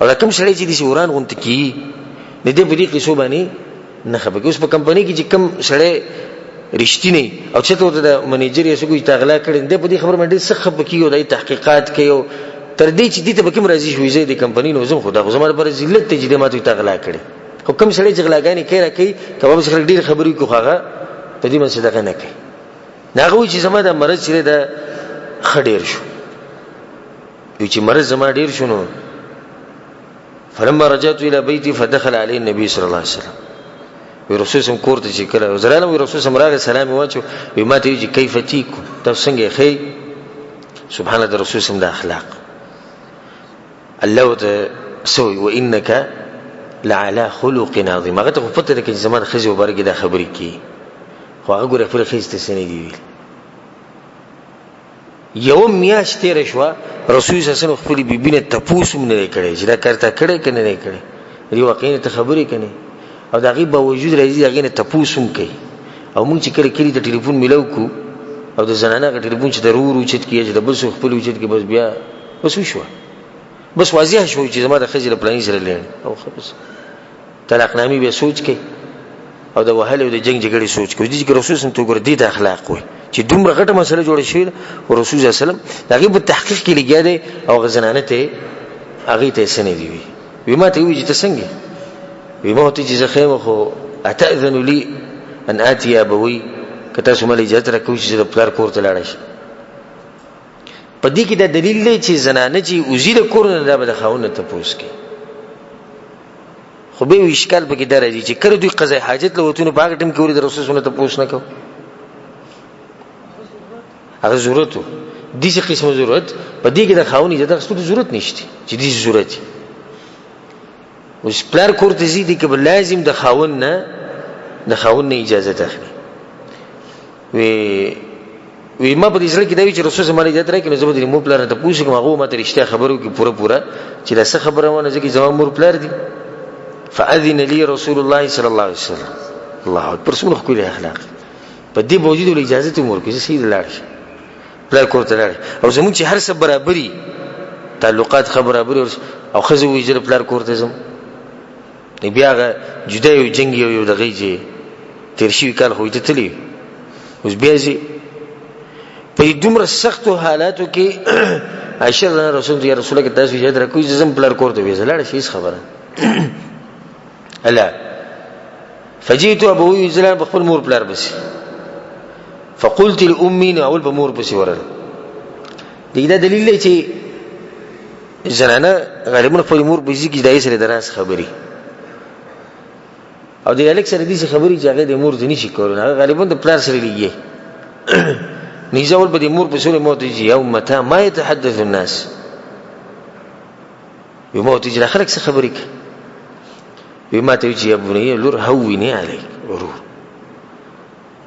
او دا کوم سړی چې داسې وران غونته کېږي نو دی په دې قصو باندې نه خفه کېږي. اوس په کمپنۍ کې چې کوم سړی رښتینی او چېرته ورته د منیجر یا څوک چې تا غلا کړې، دی په دې خبره باندې ډېر سخت خفه کېږي او د هغې تحقیقات کوي، او تر دې چې دې ته به کوم راضي شوي زه د کمپنۍ نو ځم، خو دا خو زما لپاره ذلت دی چې دی ما ته تا غلا کړې. خو کوم سړی چې غلاګانې کوي را کوي، که به خلک ډېرې خبرې وکړي خو هغه په دې باندې صدقه نه کوي. نو هغه وایي چې زما دا مرض چې دی دا ښه ډېر شو. وایي چې مرض زما ډېر شو، نو فلما رجعت الى بيتي فدخل عليه النبي صلى الله عليه وسلم. وی رسول سم کور ته چې کله زرالم، وی رسول سم راغی سلام یې واچو، وی ما ته وی چې کیف تیکم، تاسو څنګه یې ښه یې؟ سبحان الله، د رسول سم د اخلاق الله ورته څه وایي؟ وانک لعلى خلق عظیم. هغه ته خو پته ده که چې زما د ښځې مبارکې دا خبرې کوي، خو هغه ګوره خپلې ښځې ته څه نه دي ویلي. یوه میاشت تېره شوه، رسول صلی الله علیه وسلم خپلې بیبي نه تپوس هم نه دی کړی چې دا کار تا کړی که نه دی کړی، دې واقعې نه ته خبرې که نه، او د هغې باوجود راځي د هغې نه تپوس هم کوي. او موږ چې کله کلي ته ټلیفون میلاو کړو او د زنانه هغه ټلیفون چې د ورور اوچت کړي یا چې د بل څوک خپل اوچت کړي، بس بیا بس وشوه، بس واضح شو چې زما د ښځې له پلاني سره لېڼ او ښه بس طلاقنامې بیا سوچ کوي او د وهلې او د جنګ جګړې سوچ کوي. دې کې رسول صلی الله علیه وسلم ته اخلاق وي چې دومره غټه مسله جوړه شوې ده، او رسول صلی الله علیه وسلم د هغې په تحقیق کې لګیا دی او هغه زنانه ته هغې ته یې څه نه دي ویلي. وي ما ته ووایي چې ته څنګه یې؟ وي ما ورته چې زه ښه یم، خو اتأذن لي ان آتي ابوي؟ که تاسو مال اجازه راکوئ چې زه د پلار کور ته لاړه شم. په دې کې دا دلیل دی چې زنانه چې وځي د کور نه، دا به د خاوند نه تپوس کوي. خو به یو اشکال پکې دا راځي چې کله دوی قضای حاجت له وتونو په هغه ټیم کې ولې د رسول سره تپوس نه کوو؟ هغه ضرورت و، داسې قسمه ضرورت په دې کې د خاوند اجازه اخیستلو ضرورت نشته چې داسې ضرورت وي. اوس پلار کور ته ځي، دې کې به لازم د خاوند نه اجازه اخلي. وی وی ما په دې زړه کې دا وی چې رسول زما اجازه راکړي، نو زه به د مور پلار نه تپوس وکړم، هغه ما ته رښتیا خبرې وکړي پوره پوره چې دا څه خبره وه، نه ځکه زما مور پلار دي. فأذن لي رسول الله صلی الله علیه وسلم. الله اکبر، څومره ښکلي اخلاق! په دې باوجود ول اجازه ته مور کې سید لاړ شي، پلار کور ته لاړ. او زمونږ چې هر څه برابري تعلقات ښه برابري او ښځه وایي زه پلار کور ته ځم، بیا هغه جدا یو جنګ یو دغې چې تېر شوي کال خو ته تللی، اوس بیا ځي. په دې دومره سختو حالاتو کې عائشه رضی الله رسول یا رسول الله، که تاسو اجازه راکوئ زه ځم پلار کور ته. ویې زه لاړه شي، هېڅ خبره الله. فجئت ابوي زلان په خپل مور پلار پسې. فقلت لامي، نو اول په مور پسې ورغلم. دې دا دلیل دی چې زنانه غالبا خپل مور پسې کې دای سره دراز خبري او د هلک سره داسې خبرې چې هغه د مور ته نشي کولی، هغه غالبا د پلار سره لګي. نو اول به د مور پسې مور ته چې یا امتا ما يتحدث الناس، وی ما ته چې خلک څه خبرې کوي؟ وی ما ته چې یا بنیه، لور، هوني علیک، ورور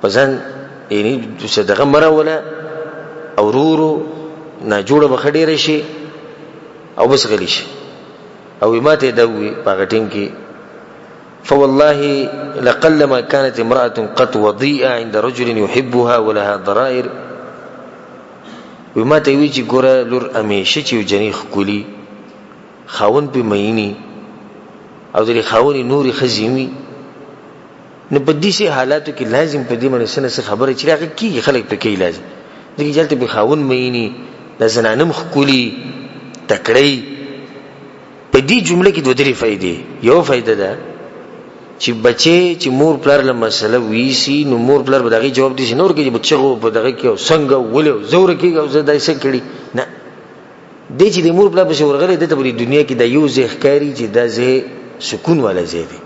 په ځان یعنی څه دغه مه راوله او ورورو نه جوړه به ښه ډېره شي او بس غلی شي. او ما ته دا ووی په هغه ټیم کې، فوالله لقلما كانت امرأة قط وضيئة عند رجل يحبها ولها ضرائر. وی ما ته وی چې ګوره لور، همیشه چې یو جنۍ ښکلي، خاوند پې مئیني او د خاوند نورې ښځې وي، نو په داسې حالاتو کې لازم په دې باندې څه نه څه خبره چې هغه کېږي، خلک پې کوي. لازم ځکه چې هلته پې خاوند مئیني، دا زنانه هم ښکلي تکړه. په دې جمله کې دوه درې فایدې. یوه فایده ده چې بچی چې مور پلار له مسله ویسي، نو مور پلار به د هغې جواب داسې نه ورکوي چې به چغو په دغه کې او څنګه ولې او زه ورکېږم او زه داسې کړي. نه دی چې د مور پلار پسې ورغلی، ده ته په دې دنیا کې دا یو ځای ښکاري چې دا ځای سکون والا ځای دی.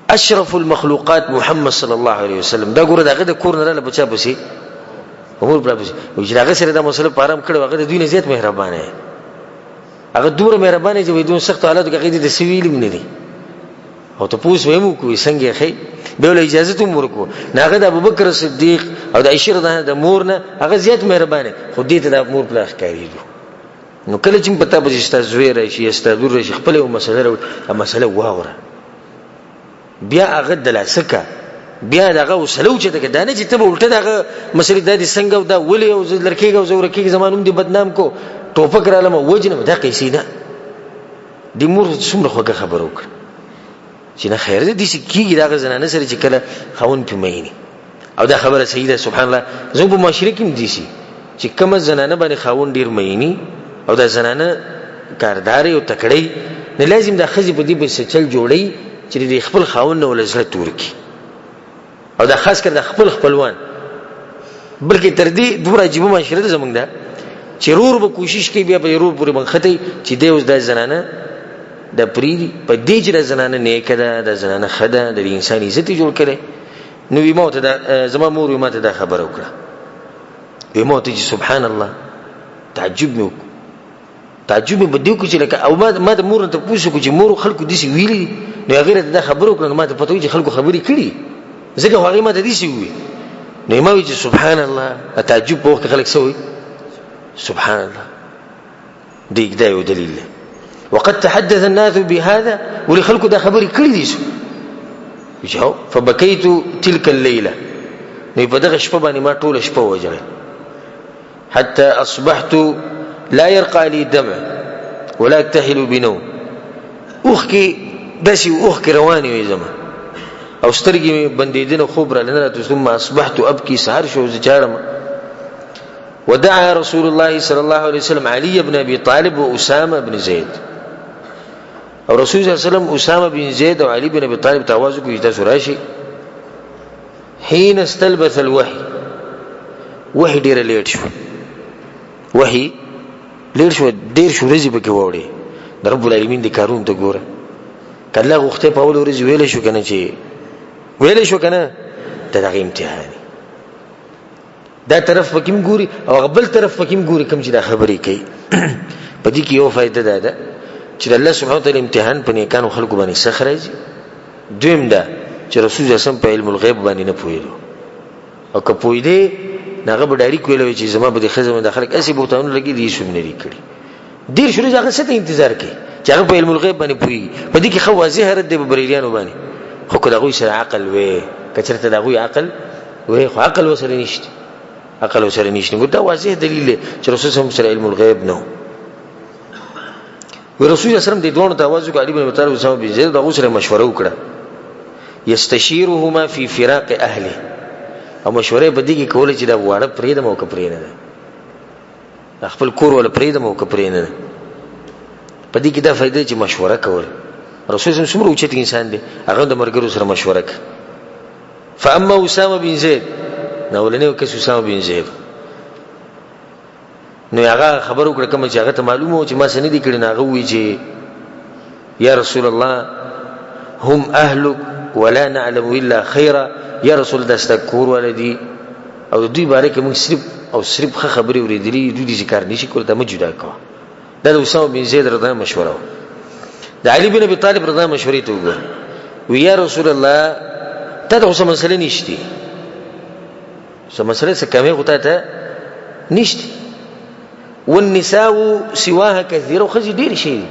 اشرف المخلوقات محمد صلی الله علیه وسلم دا ګوره د هغه د کور نه راله په چا پسې؟ په مور پلار پسې. وایي چې د هغه سره دا مسله په ارام کړې، هغه د دوی نه زیات مهربانه دی. هغه دومره مهربانه چې وایي دومره سختو حالاتو کې هغې دې ته څه ویلي هم نه دي او تپوس به یې هم وکړو څنګه یې ښی، بیا له اجازه هم ورکړو. نو هغه د ابوبکر صدیق او د عائشې رضی د مور نه هغه زیات مهربانه، خو دې ته د مور پلار ښکارېدو. نو کله چې په تا پسې ستا زوی راشي یا ستا لور راشي، خپله یوه مسله راوړي، دا مسله واوره، بیا هغه دلاسه که، بیا د هغه حوصله اوچته که. دا نه چې ته به الټه د هغه مسلې دا دې څنګه او دا ولې او زه لرکېږم او زه ورکېږم، زما نوم دې بدنام کو، ټوپک رالم وژنم، دا قیصې نه. دې مور څومره خوږه خبره وکړه چې نه خیر دی، داسې کېږي د هغه زنانه سره چې کله خاوند پې مئیني. او دا خبره صحیح ده. سبحان الله، زموږ په معاشره کې هم داسې چې کومه زنانه باندې خاوند ډېر مئیني او دا زنانه کاردارې او تکړه، نو لازم دا ښځې په دې پسې چل جوړوي چې د خپل خاوند نه وله زړه تور کړي، او دا خاص کر د خپل خپلوان. بلکې تر دې دومره عجیبه معاشره ده زموږ ده چې رور به کوشش کوي، بیا به رور پورې بنښتی چې دی اوس دا زنانه دا پرېږدي، په دې چې دا زنانه نیکه ده، دا زنانه ښه ده، د انسان عزت یې جوړ کړی. نو وی ما ته دا زما مور وی ما ته دا خبره وکړه، وی ما ته چې سبحان الله، تعجب مې وکړو. تعجب مې په دې وکړو چې لکه او ما د مور نه تپوس وکړو چې مور خلکو داسې ویلي دي. نو هغې راته دا خبره وکړه، نو ما ته پته وي چې خلکو خبرې کړي، ځکه خو هغې ما ته داسې وویل. نو ما وی چې سبحان الله، تعجب په وخت کې خلک څه وایي؟ سبحان الله. دې دا یو دلیل دی. وقد تحدث الناس بهذا، ولې خلکو دا خبرې کړې دي. جو فبكيت تلك الليله، نو په دغه شپه باندې ما ټوله شپه وژړل، حتى اصبحت لا يرقى لي دمع ولا اكتحل بنوم. اوښکې داسې اوښکې روانې وې زما او سترګې مې بندېدې، نه خوب راله نه راته. ثم اصبحت ابکي، سهار شو زه ژاړم. ودعا رسول الله صلى الله عليه وسلم علي بن ابي طالب واسامه بن زيد. او رسول صلی الله علیه وسلم اسامه بن زید او علي بن ابي طالب ته आवाज وکړ چې تاسو راشئ. حين استلبث الوحي، وحي ډېره لیټ شو، وحي لیټ شو، 30 ورځې پکې واوړې. د رب العالمین د کارونو ته ګوره، که الله غوښتی په اولې ورځې ویلی شو که نه، چې ویلی شو که نه، د دغه امتحان دا طرف پکې هم ګوري او هغه بل طرف پکې هم ګوري کوم چې دا خبرې کوي. په دې کې یو فایده دا ده چې د الله سبحانه وتعالی امتحان په نیکانو خلکو باندې سخت راځي. دویم دا چې رسول الله صلی په علم الغیب باندې نه پوهېدو، او که پوهېدی نو هغه به ډایرک ویلی وای چې زما په دې ښځه باندې خلک هسې بهتانونه لګي دي، هېڅ هم نه دي کړي. 30 ورځې هغه څه ته انتظار کوي چې هغه په علم الغیب باندې پوهېږي. په دې کې ښه واضح رد دی په بریلیانو باندې، خو که د هغوی سره عقل وی، که چېرته د هغوی عقل وی، خو عقل ورسره نشته، عقل ورسره نشته. ګور دا واضح دلیل دی چې رسول صلی سره علم الغیب نه و. وی رسول الله صلی الله علیه وسلم دې دواړو ته اواز وکړ، علي بن ابي طالب اسامه بن زید، د هغو سره مشوره وکړه، یستشیرهما فی فراق اهله، او مشوره یې په دې کې کوله چې دا واړه پرېږدم او که پرې نه ده، خپل کور ولا پرېږدم او که پرې نه ده. په دې کې دا فایده چې مشوره کول، رسول الله څومره اوچت انسان دی، هغه د ملګرو سره مشوره کوي. فاما اسامه بن زید، نو اولنی کس اسامه بن زید، نو هغه خبر وکړه کوم چې هغه ته معلومه و چې ما څه نه دي کړي، نو هغه وویل چې یا رسول الله هم اهلک ولا نعلم الا خیرا، یا رسول الله ستا کور والا دي او د دوی باره کې موږ صرف او صرف ښه خبرې اورېدلې، دوی داسې کار نشي کولی، دا مه جدا کوه. دا د اسامه بن زید رضی الله مشوره وه. د علي بن ابي طالب رضی الله مشورې ته وګوره، وی یا رسول الله تا ته خو څه مسله نشته، څه مسله څه کمی خو تا ته نشته، والنساء سواها كثير، ښځې ډېرې شوې دي،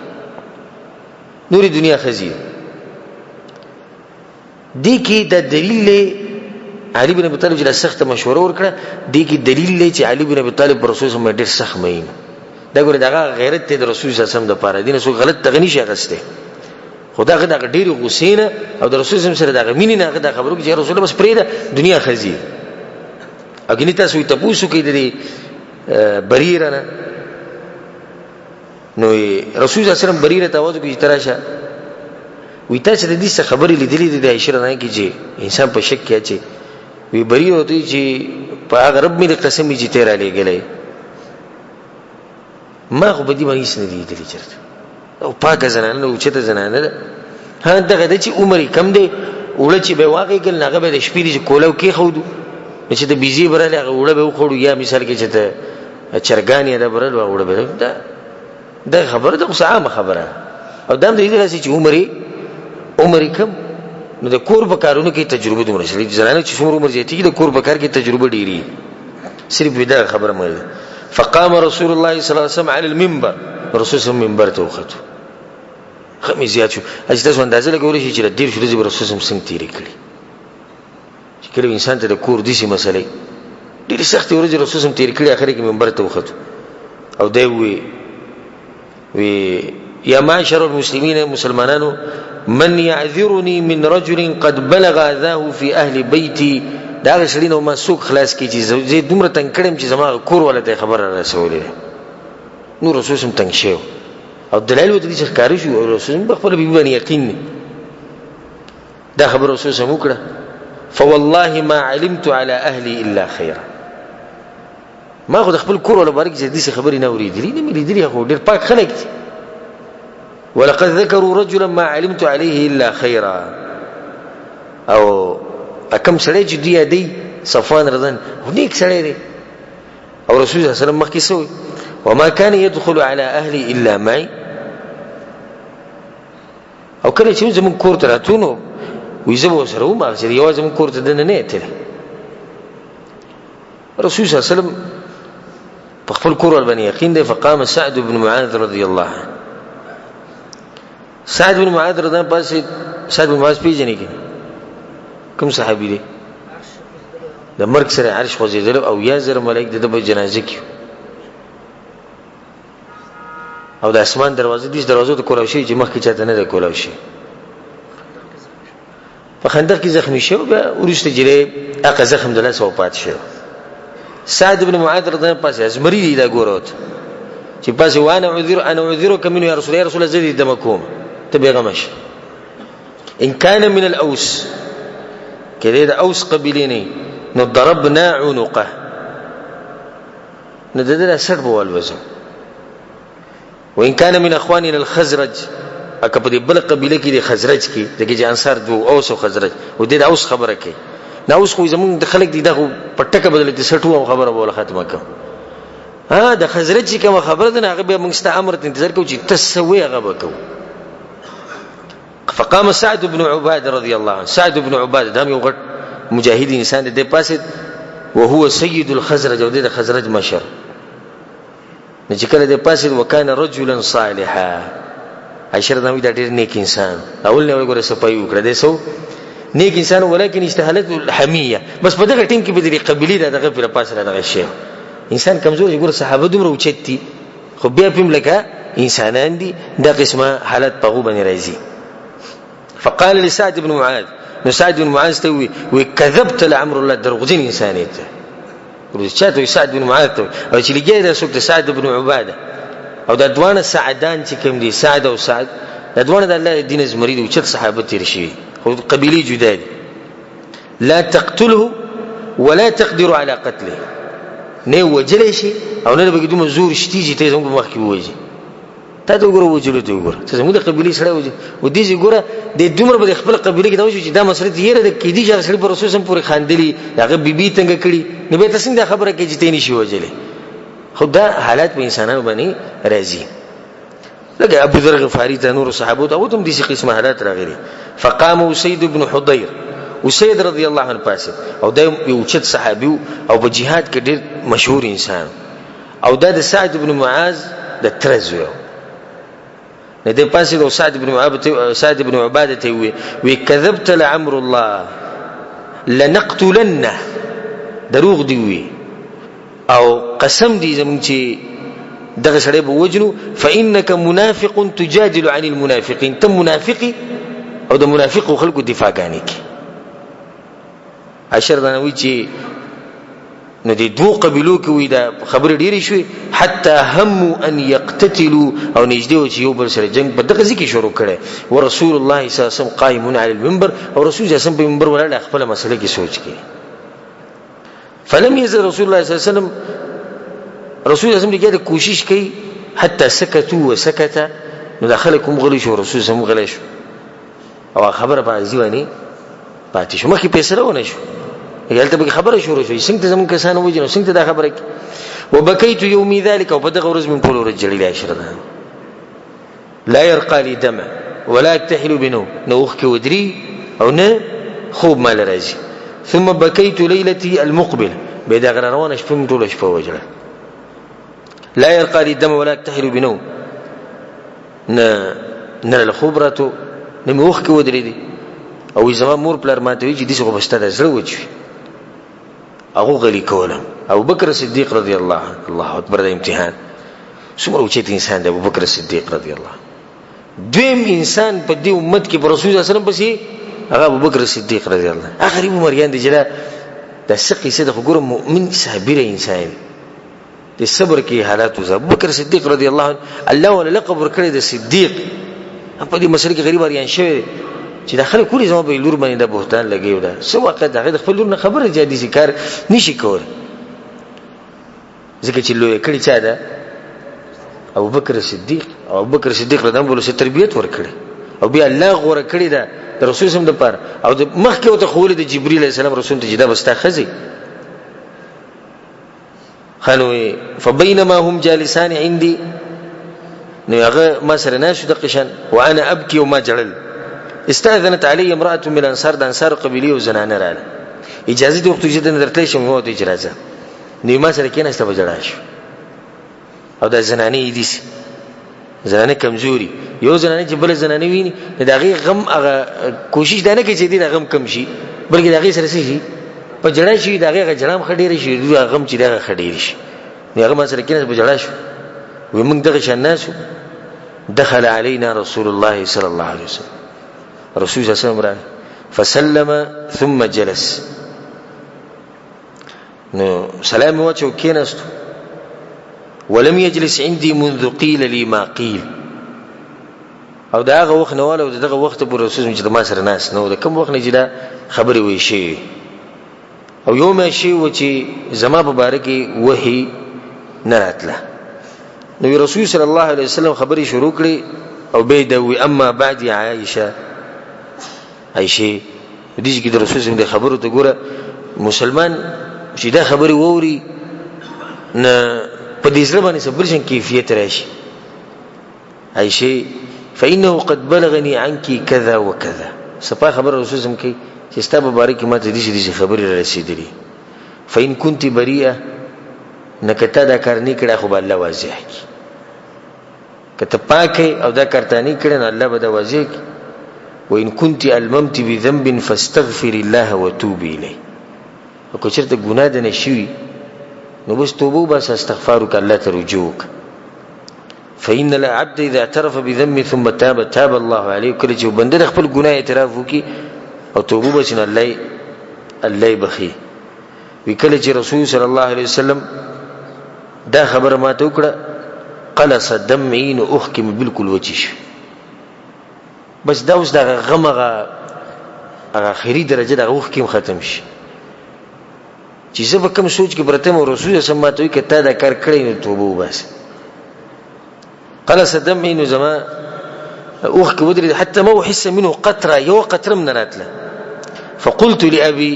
نورې دنیا ښځې دې کې دا دلیل دی علي بن ابي طالب چې سخته مشوره ورکړه، دې کې دلیل دی چې علي بن ابي طالب پر رسول صلی ډېر سخت مین دا ګوره دغه غیرت دی د رسول صلی الله علیه وسلم دپاره، دې نه څوک غلط دغه نشي اخیستی، خو دغه دغه ډېرې غوسې نه او د رسول صلی سره دغه مینې نه هغه دا خبرو کې چې رسول بس پرېږده دنیا ښځې او ګینې تاسو یې تپوس وکړئ د دې بریره نه، نو رسول الله صلی الله علیه وسلم بریره ته اواز وکړ چې ته راشه، وی تاسو د دې څه خبرې لیدلې دي د عائشې رضی کې چې انسان په شک کې اچي، وی بریره ورته چې په هغه رب مې د قسم چې ته رالېږلی، ما خو په دې باندې هېڅ نه دي لیدلي چېرته، او پاکه زنانه ده، اوچته زنانه ده، ها دغه ده چې عمر یې کم دی، اوړه چې به یې واغېږل نو هغه به د شپې چې کولو کېښودو، نو چې د بیزې به راغلې هغه اوړه به یې وخوړو، یا مثال کې چې ته چرګان یې دا به راغلو هغه اوړه به دا دا خبره ده، خو څه عامه خبره ده، او دا هم د دې داسې چې عمر یې کم، نو د کور په کارونو کې تجربه دومره شي، زنانه چې څومره عمر زیاتېږي د کور په کار کې تجربه ډېرېږي. صرف دا خبره مې ده. فقام رسول الله صلی الله علیه وسلم علی المنبر، رسول صلی منبر ته وختو، خمې زیات شو. اج تاسو اندازه لګولی شئ چې د 30 ورځې به رسول صلی څنګه تېرې کړي، چې کله انسان ته د کور داسې مسلې ډېرې سختې ورځې رسول صلی تېرې کړي، اخر کې منبر ته وختو او دی ووی وی یا معاشر المسلمین، مسلمانانو، من يعذرني من رجل قد بلغ اذاه في اهل بيتي، دا هغه سړي نه ما څوک خلاص کړي چې زه دومره تنګ کړم چې زما کور والا ته خبره را رسولې ده. نو رسول سم تنګ شوی او دلایل ورته دي چې ښکاره شو، او رسول سم په خپله بیبي باندې یقین دی. دا خبره رسول سم وکړه، فوالله ما علمت على اهلي الا خيرا، ما خو د خپل کور ولا باره کې چې داسې خبرې نه اورېدلي، نه مې لیدلي، خو ډېر پاک خلک دي. ولقد ذکروا رجلا ما علمت عليه الا خيرا، او کم سړی چې دوی یادوي صفوان رضوان خو نیک سړی دی، او رسول الله صلی الله علیه وسلم مخکې څه وایي؟ وما كان يدخل على اهلي الا معي، او کله چې زموږ کور ته راتلو نو وایي زه به ورسره وم، هغه چې یوازې زموږ کور ته دننه نه تللی. رسول صلی الله علیه وسلم په خپل کور باندې یقین دی. فقام سعد بن معاذ رضی الله عنه، سعد بن معاذ رضی الله پاسې، سعد بن معاذ پیژنې کې کوم صحابي دی؟ د مرګ سره عرش خوځېدل او یا زر ملائک د په جنازه کې، او د اسمان دروازه دې دروازو ته کولاو شي چې مخکې چاته نه ده کولاو شي. په خندق کې زخمی شو، بیا وروسته جرې هغه زخم د لاسه وفات شو. سعد بن معاذ رضی الله پاسه ازمری دی دا ګوروت چې پاسه وانا عذر انا عذرک من یا رسول الله، رسول الله زه دې دمه کوم، ته بیغمه شه. ان کان من الاوس، کله د اوس قبیلې نه، نو ضربنا عنقه، نو د دې سر به والوزو. وان كان من اخواننا الخزرج، اکه په دې بل قبیله کې د خزرج کې، ځکه چې انصار دوه اوس او خزرج، او دې د اوس خبره کوي. دا اوس خو زمونږ د خلک دي، دغه په ټکه بدل دي، سټو او خبره بوله ختمه کړه. ها د خزرج چې کومه خبره ده، هغه بیا موږ ستا امر ته انتظار کوو چې ته څه وایې هغه به کوو. فقام سعد بن عباده رضی الله عنه، سعد بن عباده دا یو غټ مجاهد انسان دی، پاسه وهو سید الخزرج، او د خزرج مشر. نو چې کله د پاسه وکانه رجلا صالحا، عائشه رضی الله عنها ډیر نیک انسان، اول نه وګوره صفای وکړه، د سو نیک انسان، ولکن استهلت الحمیه. بس په دغه ټیم کې به د قبيله دغه پر پاسه دغه شی انسان کمزور ګور، صحابه دومره اوچت دي، خو بیا پم لکه انسانان دي، دا قسمه حالت په غو باندې راځي. فقال لسعد بن معاذ، نو سعد بن معاذ ته وی وی کذبت لعمر الله، دروغجن انسان ته چاته؟ سعد بن معاذ ته. او چې لګی دا څوک؟ سعد بن عباده. او دا دوانه سعدان چې کوم دي، سعد او سعد، دا دوانه د الله دین زمری دي، چې صحابه تیر شي، خو قبيله جدا دي. لا تقتله ولا تقدر على قتله، نه وجلی شي او نه به دومره زور شتي چې ته زموږ مخ کې ووجي. تا ته وګوره، وجلو ته وګوره، ته زموږ د قبیلې سړی وجه و دې چې ګوره د دومره به د خپل قبیلې کې دا وشو چې دا مسله یې ده کې دي چې سړي پر رسول سم پورې خاندلي، هغه بیبي تنګ کړي، نو به ته څنګه دا خبره کوي چې ته نشي وجلې؟ خو دا حالات په انسانانو باندې راځي، لکه ابو ذر غفاری ته، نور صحابو ته هم دې قسمه حالات راغلي. فقام اسید بن حضیر، اسید رضی الله عنه پاسه، او دا یو چت صحابي او په جهاد کې ډېر مشهور انسان، او دا د سعد بن معاذ د تره زوی. نه د پاسه د سعد بن معاذ، سعد بن عباده ته وی وی کذبت لعمر الله لنقتلنه، دروغ دی وی او قسم دی زمونږ چې دغه سړی به وجنو. فانك منافق تجادل عن المنافقين، ته منافقي او د منافقو خلکو دفاع ګانې کی. عشر دانوي چې نو د دوو قبیلو کې وي دا خبرې ډېرې شوې، حتی همو ان یقتتلوا، او نږدې و چې یو بل سره جنګ په دغه ځای کې شروع کړي. ورسول الله صلی الله علیه وسلم قائم علی المنبر، او رسول الله صلی الله علیه وسلم په منبر ولاړ خپله مسله کې سوچ کوي. فلم يزل رسول الله صلی الله علیه وسلم، رسول الله صلی الله علیه وسلم لګیا کوشش کوي، حتی سکتو وسکت، نو دا خلک هم غلي شو، رسول الله هم غلی شو، او خبره په ځای باندې پاتې شو، مخکې فیصله ونه شو، هلته به خبره شروع شو، څنګه ته زموږ کسان ووژنو، څنګه ته دا خبره کوې. وبکیت یومي ذلک، او په دغه ورځ مې ټوله ورځ ژړلې. عشره ده لا يرقى لي دمع ولا اكتحل بنوم، نه اوښکې ودري او نه خوب مال راځي. ثم بكيت ليلتي المقبله، بیا دغه روانه شپه مې ټوله شپه وژړه. لا يرقى لي دمع ولا اكتحل بنوم، نه نه له خوب راتو، نه مې اوښکې ودرېدې. او زما مور پلار ماته وایي چې داسې خو به ستا د زړه وچ وي. هغو غلي کولم. ابوبکر صدیق رضی الله عنه، الله اکبر، د امتحان څومره اوچت انسان دی ابوبکر صدیق رضی الله. دویم انسان په دې امت کې پر رسول الله صلی الله علیه وسلم پسې هغه ابوبکر صدیق رضی الله عنه. غریب عمریان دي چې دا د څه قصه ده، خو ګوره مؤمن صابر انسان دی، د صبر کې حالات وزه. ابو بکر صدیق رضی الله عنه الله ولا لقب ورکړی د صدیق. په دې مسله کې غریب اریان شوی چې د خلک کلی زما په لور باندې د بهتان لګیو، ده څه واقع ده، د خپل لور نه خبره جادي ذکر نشي کول، ځکه چې لوی کړي چا ده؟ ابو بکر صدیق. او ابو بکر صدیق رضی الله عنه تربیت ورکړي او بیا الله غوړه کړی ده د رسول سم د پاره، او د مخکې او ته خول د جبرئیل علیه السلام رسول ته چې دا بستا خزي خنوي. فبينما هم جالسان عندي، نو هغه ما سره ناشو د قشن، وانا ابكي وما جړل، استاذنت علي امراه من الانصار، د انصار قبيله او زنانه رااله اجازه دی وخت چې د درتلې شم، هو ته اجازه. نو ما سره کېناسته په جړا شو. او دا زنانه دي، زنانه کمزوري، یو زنانه چې بل زنانه ویني د هغې غم، هغه کوشش دا نه کوي چې دې دا غم کم شي، بلکې د هغې سره څه شي؟ په جړا شي، د هغې هغه جړا هم ښه ډېره شي، دوی هغه غم چې دی هغه ښه ډېر شي. نو هغه ما سره کېناست په جړا شو. وایي موږ دغه شان ناست، دخل علينا رسول الله صلى الله عليه وسلم، رسول الله صلى الله عليه وسلم راغی، فسلم ثم جلس، نو سلام واچو کېناستو. ولم يجلس عندي منذ قيل لي ما قيل. او د هغه وخت نه واله او د دغه وخت پورې رسول چې د ما سره ناست نه و، د کوم وخت نه چې دا خبرې ویل شوي او یو میاشت شوي و چې زما په باره کې وحي نه راتله. نو رسول صلی الله علیه وسلم خبرې شروع کړې او بیا یې دا وویل اما بعد یا عایشه، عایشې دې کې د رسول صلی د خبرو ته ګوره، مسلمان چې دا خبرې واوري نه په دې زړه باندې څه بل شان کیفیت راشي. عایشې فإنه قد بلغني عنك كذا وكذا، صفا خبره رسول صلی کوي چې ستا په باره کې ماته داسې داسې خبرې را رسېدلي. فإن كنت بريئة، نه که تا دا کار نه کړی خو به الله واضح کړي، که ته پاک یې او دا کار تا نه کړی نو الله به دا واضح کړي. وإن كنت ألممت بذنب فاستغفر الله وتوبي إليه، او که چېرته ګناه د نه شوي نو بس توبه وباسه، استغفار وکړه، الله ته رجوع وکړه. فإن العبد إذا اعترف بذنب ثم تاب تاب الله عليه، کله چې بنده د خپل ګناه اعتراف وکړي او توبه وباسي نو الله یې بخښي. وی کله چې رسول صلی الله علیه وسلم دا خبره ماته وکړه قلص دمعي، نو اوښکې مې بالکل وچې شوې. بس دا اوس دغه غم هغه اخري درجه دغه اوښکې هم ختم شي چې زه په کوم سوچ کې پرته یم او رسول الله ماته وایي که تا دا کار کړی نو توبه وباسه. قلص دمعي، نو زما اوښکې ودرېدې، حتی ما احس منه قطره، یوه قطره هم نه راتله. فقلت لأبي،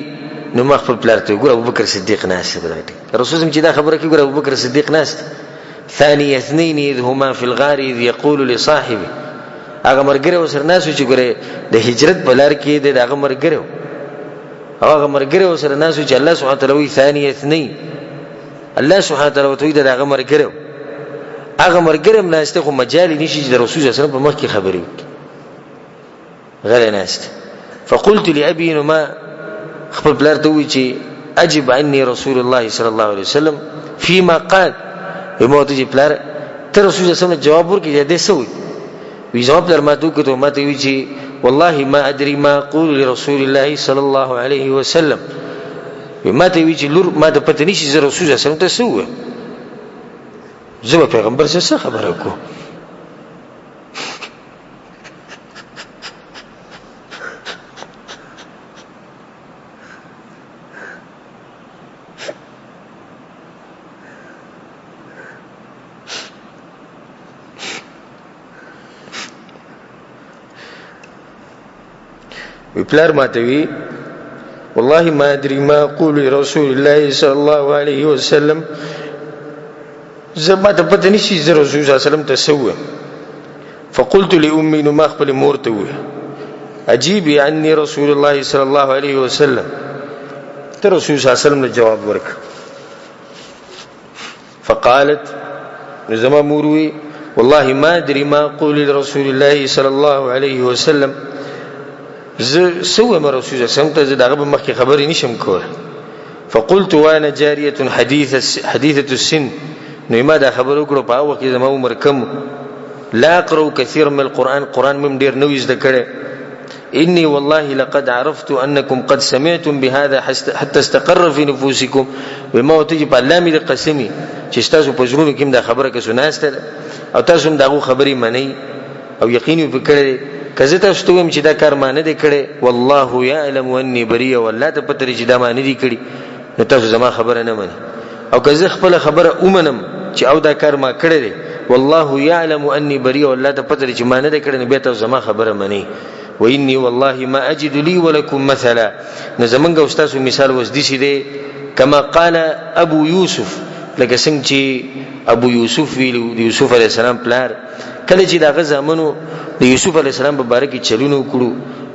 نو ما خپل پلار ته وګوره ابوبکر صدیق ناست دی په دغه ټکي. رسول چې دا خبره کوي ګوره ابوبکر صدیق ناست دی. ثاني اثنين اذ هما في الغار اذ يقول لصاحبه، هغه ملګری ورسره ناست و چې ګوره د هجرت په لار کې دی، د هغه ملګری و او هغه ملګری ورسره ناست و چې الله سبحانه وتعالی وایي ثاني اثنين، الله سبحانه وتعالی ورته وایي دا د هغه ملګری و. هغه ملګری هم ناست دی خو مجال یې نشي چې د رسول صلی الله علیه وسلم په مخ کې خبرې وکړي، غلی ناست. فقلت لأبي، نو ما خپل پلار ته وویل چې اجب عني رسول الله صلی الله علیه وسلم فيما قال. وی ما ورته چې پلار ته رسول الله صلی الله علیه وسلم جواب ورکړي چې دی څه وایي. وی زما پلار ما ته وکتل، ما ته وویل چې والله ما ادري ما اقول لرسول الله صلی الله علیه وسلم. وی ما ته وویل چې لور ما ته پته نشي زه رسول الله صلی الله علیه وسلم ته څه ووایم، زه به پیغمبر سره څه خبره کوم. وی پلار ماته وی والله ما ادري ما اقول لرسول الله صلى الله عليه وسلم، زه ما ته پته نشي زه رسول صلی الله علیه وسلم ته څه ووایم. فقلت لأمي، نو ما خپلې مور ته وویل اجیبي عني رسول الله صلی الله علیه وسلم، ته رسول صلی الله علیه وسلم له جواب ورکړه. فقالت، نو زما مور وی والله ما ادري ما اقول لرسول الله صلی الله علیه وسلم، زه څه ووایم رسول صلی الله علیه وسلم ته، زه د هغه په مخکې خبرې نشم کولی. فقلت وانا جاریة حدیثة السن، نو ما دا خبره وکړه په هغه وخت کې زما عمر کم، لا اقرأ كثيرا من القرآن، قرآن مې هم ډېر نه وي زده کړی. إني والله لقد عرفت أنكم قد سمعتم بهذا حتى استقر في نفوسكم. وما ورته چې په الله مې د قسمي چې ستاسو په زړونو کې هم دا خبره که څه ناسته ده او تاسو هم د هغو خبرې منئ او یقین یې پرې کړی دی، که زه تاسو ته ووایم چې دا کار ما نه دی کړی والله یعلم انی بریه، والله ته پته لري چې دا ما نه دی کړی، نو تاسو زما خبره نه منئ. او که زه خپله خبره ومنم چې او دا کار ما کړی دی والله یعلم انی بریه، والله ته پته لري چې ما نه دی کړی، نو بیا تاسو زما خبره منئ. وانی والله ما اجد لي ولكم مثلا، نو زمونږ او ستاسو مثال اوس داسې دی کما قال ابو یوسف، لکه څنګه چې ابو یوسف ویلو د یوسف علیه السلام پلار، کله چې د هغه زامنو د یوسف علیه السلام په باره کې چلونه وکړو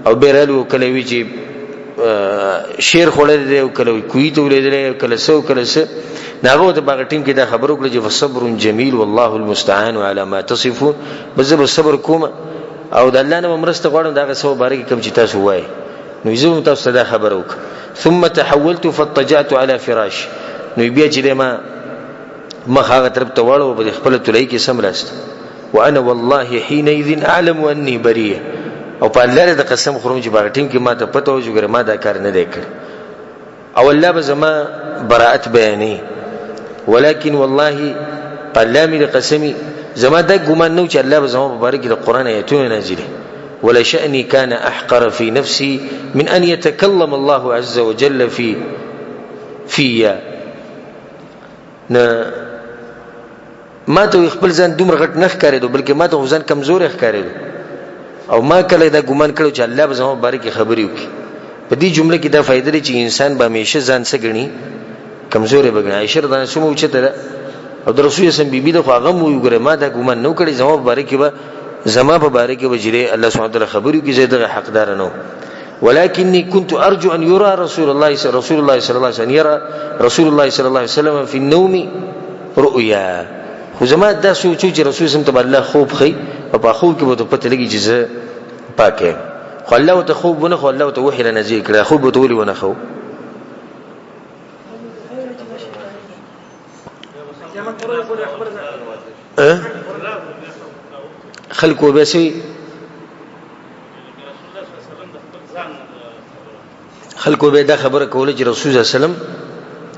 او بیا رالو، کله وی چې شیر خوړلی دی او کله کوی ته ولیدلی او کله څه او کله څه، نو هغه ورته په هغه ټیم کې دا خبره وکړه چې فصبر جمیل والله المستعان علی ما تصفون، بس زه به صبر کوم او د الله نه به مرسته غواړم د هغه څه په باره کې کوم چې تاسو وایئ، نو زه به تاسو ته دا خبره وکړم. ثم تحولت فاضطجعت على فراش، نو بیا چې دی ما مخ هغه طرف ته واړوه په دې خپله تلۍ کې سملاست. وانا والله حينئذ اعلم اني بريه، او په الله د قسم خورم چې په هغه ټیم کې ما ته پته وه چې ګوره ما دا کار نه دی کړی او الله به زما براءت بیانوي، ولكن والله په الله مې د قسمي زما دا ګمان نه چې الله به زما په باره کې د قرآن آیتونه نازلې. ولشأني كان أحقر في نفسي من أن يتكلم الله عز وجل في فيا. نه ما ته خپل ځان دومره غټ نه ښکارېدو، بلکې ما ته خو ځان کمزوری ښکارېدو، او ما کله دا ګمان کړو چې الله به زما په باره کې خبرې وکړي. په دې جمله کې دا فایده ده چې انسان به همیشه ځان څه ګڼي؟ کمزوری به ګڼي. عایشه رضی الله عنها څومره اوچته ده او د رسول الله بیبي ده، خو هغه هم وایي ګوره ما دا ګمان نه و کړی زما په باره کې به زما په باره کې به چې دی الله سبحانه وتعالی خبرې وکړي، زه دغه حقدار نه وم. ولكني كنت أرجو أن يرى رسول الله رسول الله صلى الله عليه وسلم يرى رسول الله صلى الله عليه وسلم في النوم رؤيا. خو زما دا سوچ چې رسول سم ته الله خوب خي او په خوب کې به ته پته لګي چې زه پاک یم، خو الله ته خوب ونه خو الله ته وحی را نازل کړه، خوب ته ولې ونه خو؟ خلکو به سي خلکو به دا خبره کوله چې رسول الله صلی الله علیه وسلم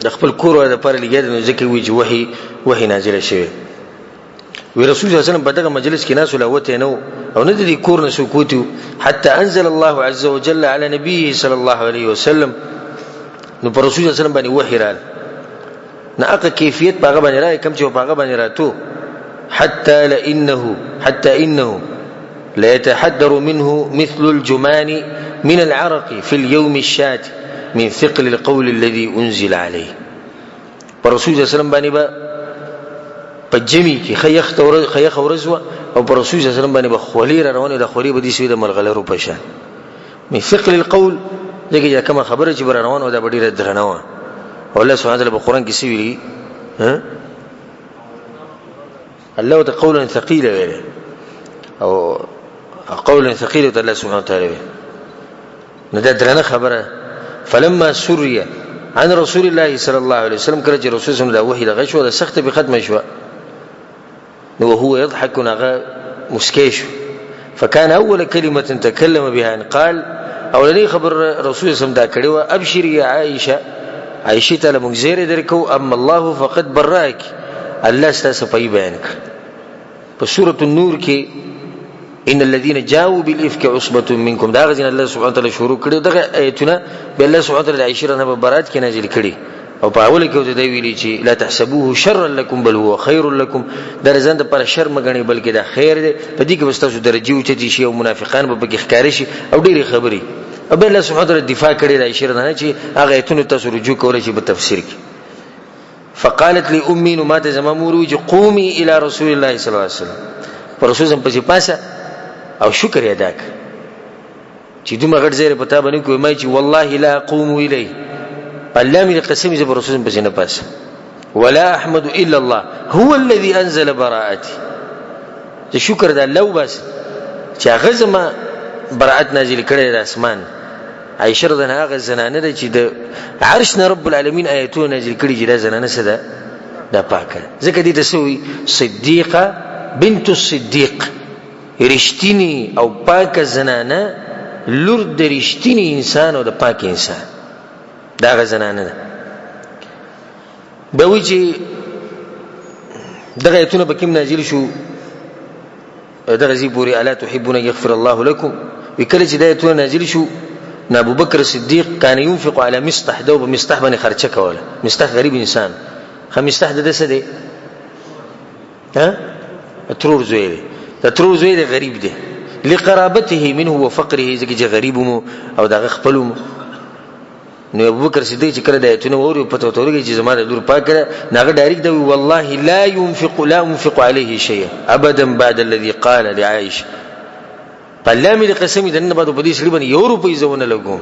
د خپل کور ور لپاره لګیا دی، نو ځکه وی چې وحی نازله شوه. وی رسول الله صلی الله علیه وسلم په دغه مجلس کې ناس لا وته نو او نه د کور نه سکوتو حتى انزل الله عز وجل على نبيه صلى الله عليه وسلم. نو پر رسول الله صلی الله علیه وسلم باندې وحی راغی، نه هغه کیفیت په هغه باندې راغی کوم چې په هغه باندې راتو، حتى لانه حتى انه ليتحدر منه مثل الجمان من العرق في اليوم الشات من ثقل القول الذي انزل عليه. پر رسول الله صلی الله علیه وسلم باندې به په جمی کې خیخ ورځ وه او پر رسول الله صلی الله علیه وسلم باندې به خولې را روانې، د خولې به داسې وي د ملغلرو په شان. من ثقل القول ځکه چې کومه خبره چې به را روانه وه دا به ډېره درنه وه. او الله سبحانه وتعالی په قرآن کې څه ویلي؟ الله ورته قولا ثقیلا ویلی او قولا ثقیلا ورته الله سبحانه وتعالی ویلی. نو دا درنه خبره. فلما سری عن رسول الله صلی الله علیه وسلم، کله چې رسول الله دا وحی دغه شو، دا سخته به ختمه شوه، نو وهو يضحك هغه مسکی شو. فكان اول كلمه تكلم بها ان قال، اولنی خبر رسول الله دا کړې وه، ابشري يا عائشه، عائشه ته موږ زیری درکو، اما الله فقد براک، الله ستاسو صفایي بیان کړ. په سورة النور کې ان الذين جاءوا بالافك عصبه منكم، دا غزين الله سبحانه وتعالى شروع کړي دغه آیتونه به الله سبحانه وتعالى عائشه رضی الله برات کې نازل کړي. او په اول کې ورته دی ویلي چې لا تحسبوه شرا لكم بل هو خير لكم، دا ځان د پر شر مګنی بلکې دا خیر دی، په دې کې به ستاسو درجې اوچتې شي او منافقان به پکې ښکاره شي او ډېرې خبرې. او بیا الله سبحانه وتعالى دفاع کړې ده عائشه رضی الله چې هغه آیتونو تاسو رجوع کولی شئ په تفسیر کې. فقالت لي امي، نو ماته زما مور وویل چې قومي الى رسول الله صلی الله علیه وسلم، پر رسول زم پسې پاسه او شکر یې ادا کړ چې دومره غټ زیری په تا باندې کوي. ما چې والله لا اقوم الیه، په الله مې قسم زه پر رسول زم پسې نه پاسه، ولا احمد الا الله هو الذي انزل براءتي. زه شکر د الله وباسم چې هغه زما براءت نازل کړی د اسمان. عائشه رضی الله عنها هغه زنانه ده چې د عرش نه رب العالمین آیتونه نازل کړي چې دا زنانه څه ده؟ دا پاکه. ځکه دې ته څه وایي؟ صدیقه بنت الصدیق، رښتینی او پاکه زنانه، لور د رښتیني انسان او د پاک انسان، دا هغه زنانه ده. بیا وایي چې دغه آیتونه په کوم نازل شو؟ دغه ځای پورې الا تحبون یغفر الله لكم. وی کله چې دا آیتونه نازل شو، نو ابوبکر صدیق کان ينفق على مصطح، ده په مصطح باندې خرچه کوله. مصطح غریب انسان، خو مصطح د څه دی؟ ها، ترور زوی دی، د ترور زوی دی، غریب دی. لقرابته منه وفقره، ځکه چې غریب مو او دغه خپل مو. نو ابوبکر صدیق چې کله د آیتونه واوري پته ورته ولګي چې زما د لور پاکه ده، نو هغه ډایرکټ دی والله لا ينفق لا انفق عليه شيئا ابدا بعد الذي قال لعائشه. په الله مې د قسم د نن بعد په دې سړي باندې یو روپۍ زه ونه لګوم.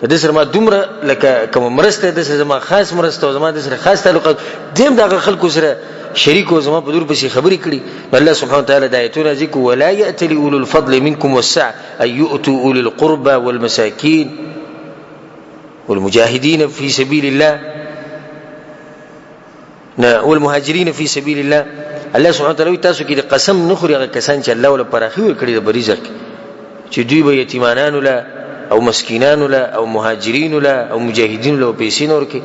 د ده سره ما دومره لکه کومه مرسته، د سره زما خاص مرسته او زما د سره خاص تعلقات دی، هم د هغه خلکو سره شریک او زما په لور پسې خبرې کړي. نو الله سبحانه وتعالی د آیتونه ذکر ولا یأتل اولو الفضل منکم والسعة ان یؤتوا اولی القربى والمساکین والمجاهدین فی سبیل الله والمهاجرین فی سبیل الله. الله سبحانه وتعالی تاسو کې د قسم نه خوري هغه کسان چې الله ولا پراخي ورکړي د رزق، چې دوی به یتیمانانو له او مسکینانو له او مهاجرینو له او مجاهدینو له پیسې نه ورکړي.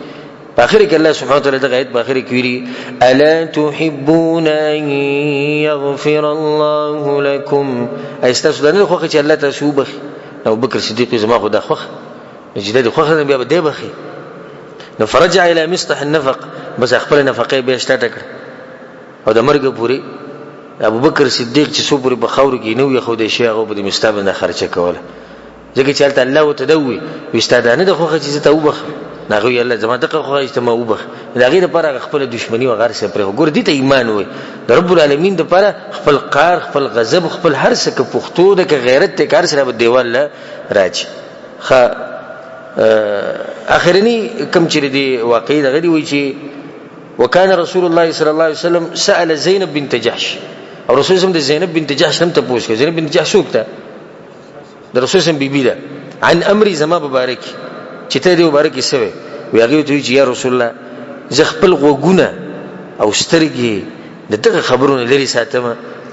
په اخر کې الله سبحانه وتعالى دغه آیت په اخر کې ویلي الا تحبون ان يغفر الله لكم؟ ایا ستاسو دا نه خوښه چې الله تاسو وبخښي؟ ابوبکر صدیق زما خو دا خوښه، نو چې دا دې خوښه ده بیا به دی بخښي. نو فرجع الى مصطح النفق، بس خپله نفقه یې بیا سټارټه کړه او د مرګ پورې ابوبکر صدیق چې څو پورې په خاورو کې نه وي ښودی شوی، هغه په دې مستاه باندې خرچه کوله، ځکه چې هلته الله ورته دا ووایي، وایي ستا دا نه ده خوښه چې زه تا وبخښم؟ نو هغه وایي الله زما دغه خوښه چې ته ما وبخښې. د هغې دپاره هغه خپله دښمني او هغه هر څه پرېښود. ګوره دې ته ایمان وایي، د رب العالمین دپاره خپل قار، خپل غضب، خپل هر څه، که پښتو ده که غیرت دی که هر څه، را به دیوال له راچي. ښه اخرنی کوم چې د واقعي دغه دی وایي چې وکان رسول الله صلی الله علیه وسلم سأل زینب بنت جحش، او رسول الله د زینب بنت جحش هم تپوس کړ. زینب بنت جحش څوک ده؟ د رسول سم بیبي ده. عن امري زما مبارک چې ته دې مبارک سوی وی، هغې ورته وایي چې یا رسول الله زه خپل غوږونه او سترګې د دغه خبرو نه لرې ساتم،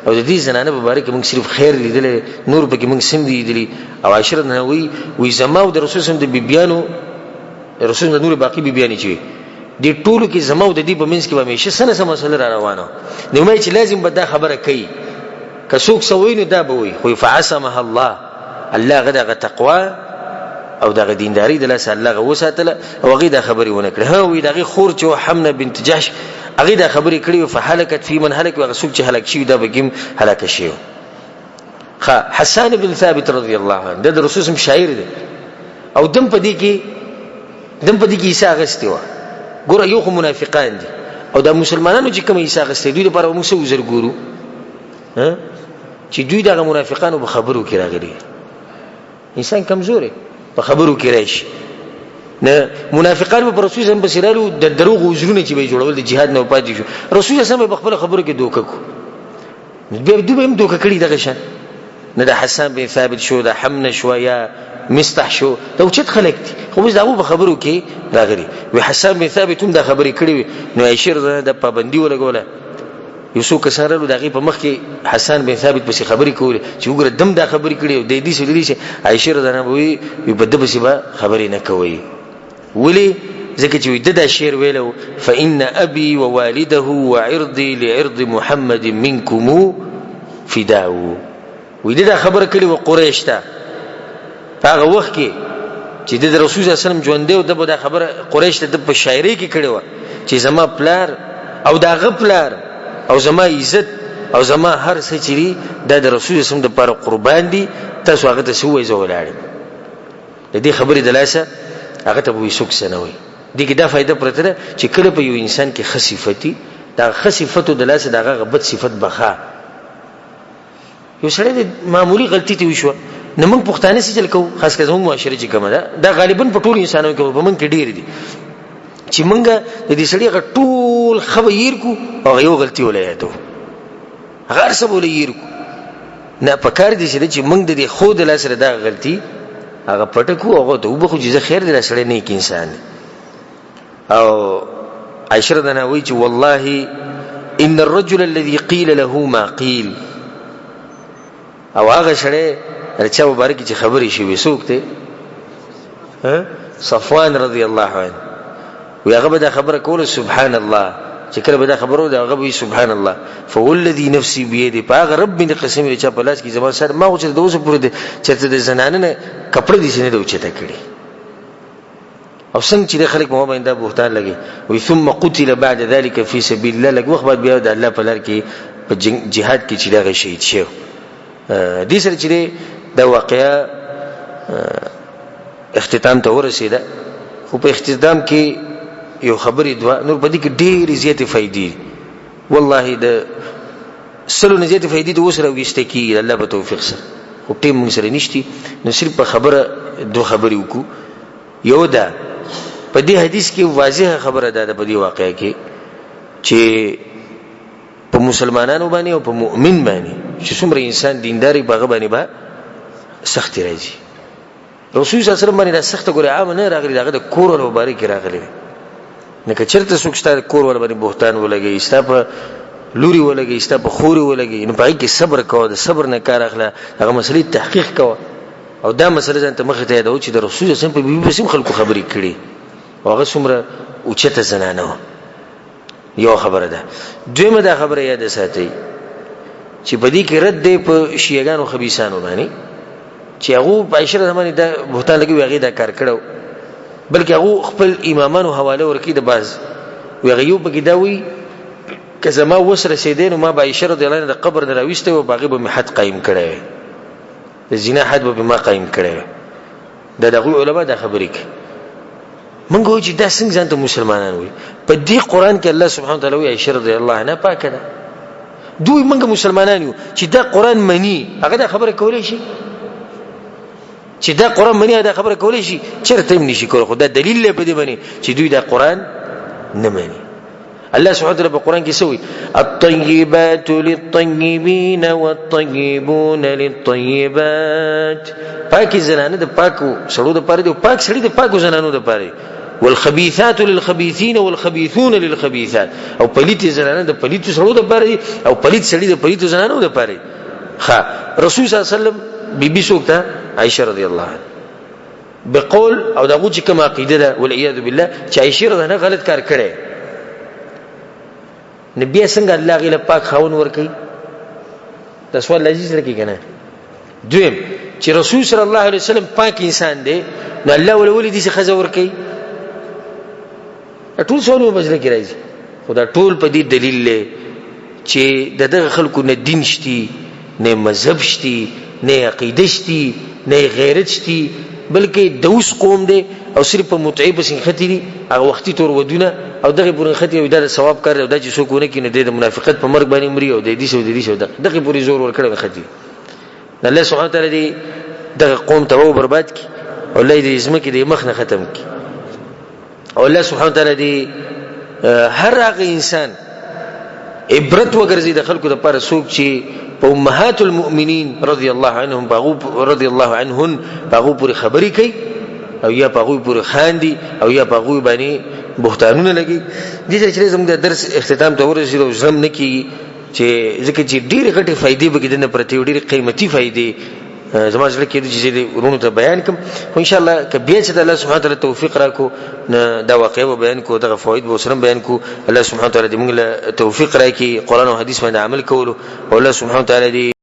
او د دې زنانه په باره کې موږ صرف خیر لیدلی، نور پکې موږ سم دي لیدلي. او عائشه رضی الله وایي، وایي زما او د رسول سم د بیبیانو، رسول د نور باقي بیبیانې چې وي دې ټولو کې زما او د دې په منځ کې به همیشه څه نه څه مسله را روانه. نو ما چې لازم به دا خبره کوي، که څوک څه وایي نو دا به وایي، خو فعصمها الله، الله هغه دغه تقوا او دغه دینداري د لاسه الله هغه وساتله او هغې دا خبرې ونه کړې. ها وایي د هغې خور چې وه حمنه بنت جحش، هغې دا خبرې کړې وې، فهلکت فی من هلک، هغه څوک چې هلاک شوي دا پکې هم هلاکه شوي. ښه حسان بن ثابت رضی الله عنه دا د رسول سم شاعر دی، او دم په دې کې دم په دې کې عیسی اخیستې وه. ګوره یو خو منافقان دي، او دا مسلمانانو چې کومه عیسی اخیستې دوی لپاره موږ څه عذر ګورو چې دوی دغه منافقانو په خبرو کې راغلي. انسان کمزوری په خبرو کې راشي. نه منافقان به رسول سم پسې رالو، د دروغ عذرونه چې به یې جوړول د جهاد نه پاتې شو، رسول سم به خپل خبرو کې دوکه کو، بیا دوی به هم دوکه کړي دغه شان. نه د حسان بن ثابت شو، د حمنه شو، یا مستح شو، دا اوچت خلک دي، خو اوس د هغو په خبرو کې راغلي. وی حسان بن ثابت هم دا خبرې کړې وې، نو عائشې رضی الله د پابندي ولګوله. یو څو کسان راغلو، د هغې په مخ کې حسان بن ثابت پسې خبرې کولې چې وګوره دم دا خبرې کړې او دی داسې دی داسې. عائشې رضی الله عنها به وایي، وایي په ده پسې به خبرې نه کوئ. ولې؟ ځکه چې ده دا شعر ویلی و، فإن أبي ووالده وعرضي لعرض محمد منکم فداء. وایي ده دا خبره کړې وه قریش ته په هغه وخت کې چې د رسول صلی الله علیه وسلم ژوندی و، ده به دا خبره قریش ته ده په شاعرۍ کې کړې وه چې زما پلار او د هغه پلار او زما عزت او زما هر څه چې دي دا د رسول صلی الله علیه وسلم دپاره قربان دي، تاسو هغه ته څه ووایئ زه ولاړ یم. د دې خبرې د لاسه هغه ته به وایي څوک څه نه وایي. دې کې دا فایده پرته ده چې کله په یو انسان کې ښه صفت وي، د هغه ښه صفتو د لاسه د هغه بد صفت بخا. یو سړی د معمولي غلطي ته وشوه، نو موږ پښتانه څه چل کوو، خاص کر زموږ معاشره چې کومه ده، دا غالبا په ټولو انسانانو کې په موږ کې ډېر دي چې موږ د دې سړي هغه ټول ښه به هېر کړو او هغه یو غلطي وله یادوو، هغه هر څه به وله هېر کړو. نه پکار دي چې موږ د دې ښو د لاسه سره دغه غلطي هغه پټه کړو، هغه ته وبخښو چې زه خیر دی، دا سړی نیک انسان دی. او عائشه رضی الله عنها وایي چې والله ان الرجل الذي قيل له ما قيل، او هغه سړی د چا مبارک چې خبرې شوي څوک دی؟ صفوان رضی الله عنه. وی هغه به دا خبره کوله سبحان الله، چې کله به دا خبره وه هغه به وایي سبحان الله، فوالذي نفسي بيده، په هغه رب مې د قسم دی چې په لاس کې زما سر، ما خو چې د اوسه پورې چېرته د زنانه نه کپړه داسې نه ده اوچته کړې، او څنګه چې د خلک په ما باندې دا بهتان لګي. وی ثم قتل بعد ذلك في سبيل الله، لږ وخت بعد بیا د الله په لار کې په جهاد کې چې دغه شهید شو. دې سره چې دا واقعه اختتام ته ورسېده، خو په اختتام کې یو خبرې دوه نور په دې کې ډېرې زیاتې فایدې، والله د سلو نه زیاتې فایدې د اوس راویسته کېږي د الله په توفیق سره، خو ټیم موږ سره نشتي، نو صرف په خبره دوه خبرې وکړو. یو دا په دې حدیث کې واضحه خبره ده په دې واقعه کې چې په مسلمانانو باندې او په مؤمن باندې چې څومره انسان دینداري په هغه باندې به سختي راځي. رسول صلی الله علیه وسلم باندې دا سخته ګورې عامه نه راغلي، د هغه د کور له مبارکې راغلي دی. نو که چېرته څوک ستا د کور ور باندې بهتان ولګوي، ستا په لوري ولګوي، ستا په خورې ولګوي، نو په هغې کې صبر کوه، د صبر نه کار اخله، هغه مسلې تحقیق کوه. او دا مسله ځان ته مخې ته یادوه چې د رسول صلی الله علیه وسلم په بیبي پسې هم خلکو خبرې کړي، او هغه څومره اوچته زنانه وه. یو خبره ده. دویمه دا خبره یاد ساتئ چې په دې کې رد دی په شیعهګانو خبیثانو باندې چې هغه په عائشه رضی الله عنها دا بهتان لګوي، هغه دا کار کړو، بلکې هغه خپل امامانو حواله ورکړي د باز وی هغه یو پکې دا وی که زما وس رسېدی نو ما به عائشه رضی الله عنها د قبر نه راویستی او په هغې به مې حد قایم کړی وی، د زنا حد به ما قایم کړی وی. دا د هغوی علما دا خبرې کوي. مونږ وایو چې دا څنګه ځان ته مسلمانان وایي؟ په دې قرآن کې الله سبحانه وتعالی وایي عائشه رضی الله عنها پاکه ده. دوی مونږ مسلمانان یو چې دا قرآن مني، هغه دا خبره کولی شي؟ چې دا قرآن مني دا خبره کولی شي؟ چېرته هم نشي کولی. خو دا دلیل دی په دې باندې چې دوی دا قرآن نه مني. الله سبحانه وتعالى په قرآن کې څه وایي؟ الطيبات للطيبين والطيبون للطيبات. پاکې زنانه د پاکو سړو دپاره دي او پاک سړي د پاکو زنانو دپاره دي. والخبيثات للخبيثين والخبيثون للخبيثات. او پلیتې زنانه د پلیتو سړو دپاره دي او پلیت سړي د پلیتو زنانو دپاره دي. ښه، رسول صلی الله علیه وسلم بیبي څوک ده؟ عائشه رضی الله عنها. بقول او دغه چې کومه عقیده ده والعیاذ بالله چې عائشه رضی الله عنها غلط کار کړی، نو بیا څنګه الله غیله پاک خاون ورکوي؟ دا سوال لذیذ لکه که نه؟ دویم چې رسول صلی الله علیه وسلم پاک انسان دی، نو الله ولې ولې داسې ښځه ورکوي؟ دا ټول سوالونه په زړه کې راځي. خو دا ټول په دې دلیل دی چې د دغه خلکو نه دین شتي، نه مذهب شتي، نه عقیده شتي، نه غیرت شتي، بلکې د اوس قوم دی او صرف په متعې پسې نښتي دي، هغه وختي تور ودونه او دغې پورې نښتي او دا د ثواب کار دی او دا چې څوک ونه کړي نو دی د منافقت په مرګ باندې مري او د دې او د دې او دغې پورې زور ورکړی نښتي. الله سبحانه وتعالی دې دغه قوم تباه او برباد کړي او الله دې ځمکې د مخ نه ختم کړي او الله سبحانه وتعالی دې هر هغه انسان عبرت وګرځي د خلکو لپاره څوک چې په امهات المؤمنین رضی الله عنهم باغو رضی الله عنهن باغو پورې خبرې کوي او یا په هغوی پورې خاندي او یا په هغوی باندې بهتانونه لګي. دې سره چې زموږ د درس اختتام ته ورسېدو او زغم نه کېږي چې ځکه چې ډېرې غټې فایدې به کې دننه پرتې وي، ډېرې قیمتي فایدې زما زړه کېده چې زه دې وروڼو ته بیان کړم. خو ان شاء الله که بیا چې د الله سبحانه وتعالی توفیق راکړو نو دا واقعه به بیان کړو، دغه فواید به ورسره بیان کړو. الله سبحانه وتعالی دې موږ له توفیق راکړي قرآن او حدیث باندې عمل کولو، او الله سبحانه وتعالی دې.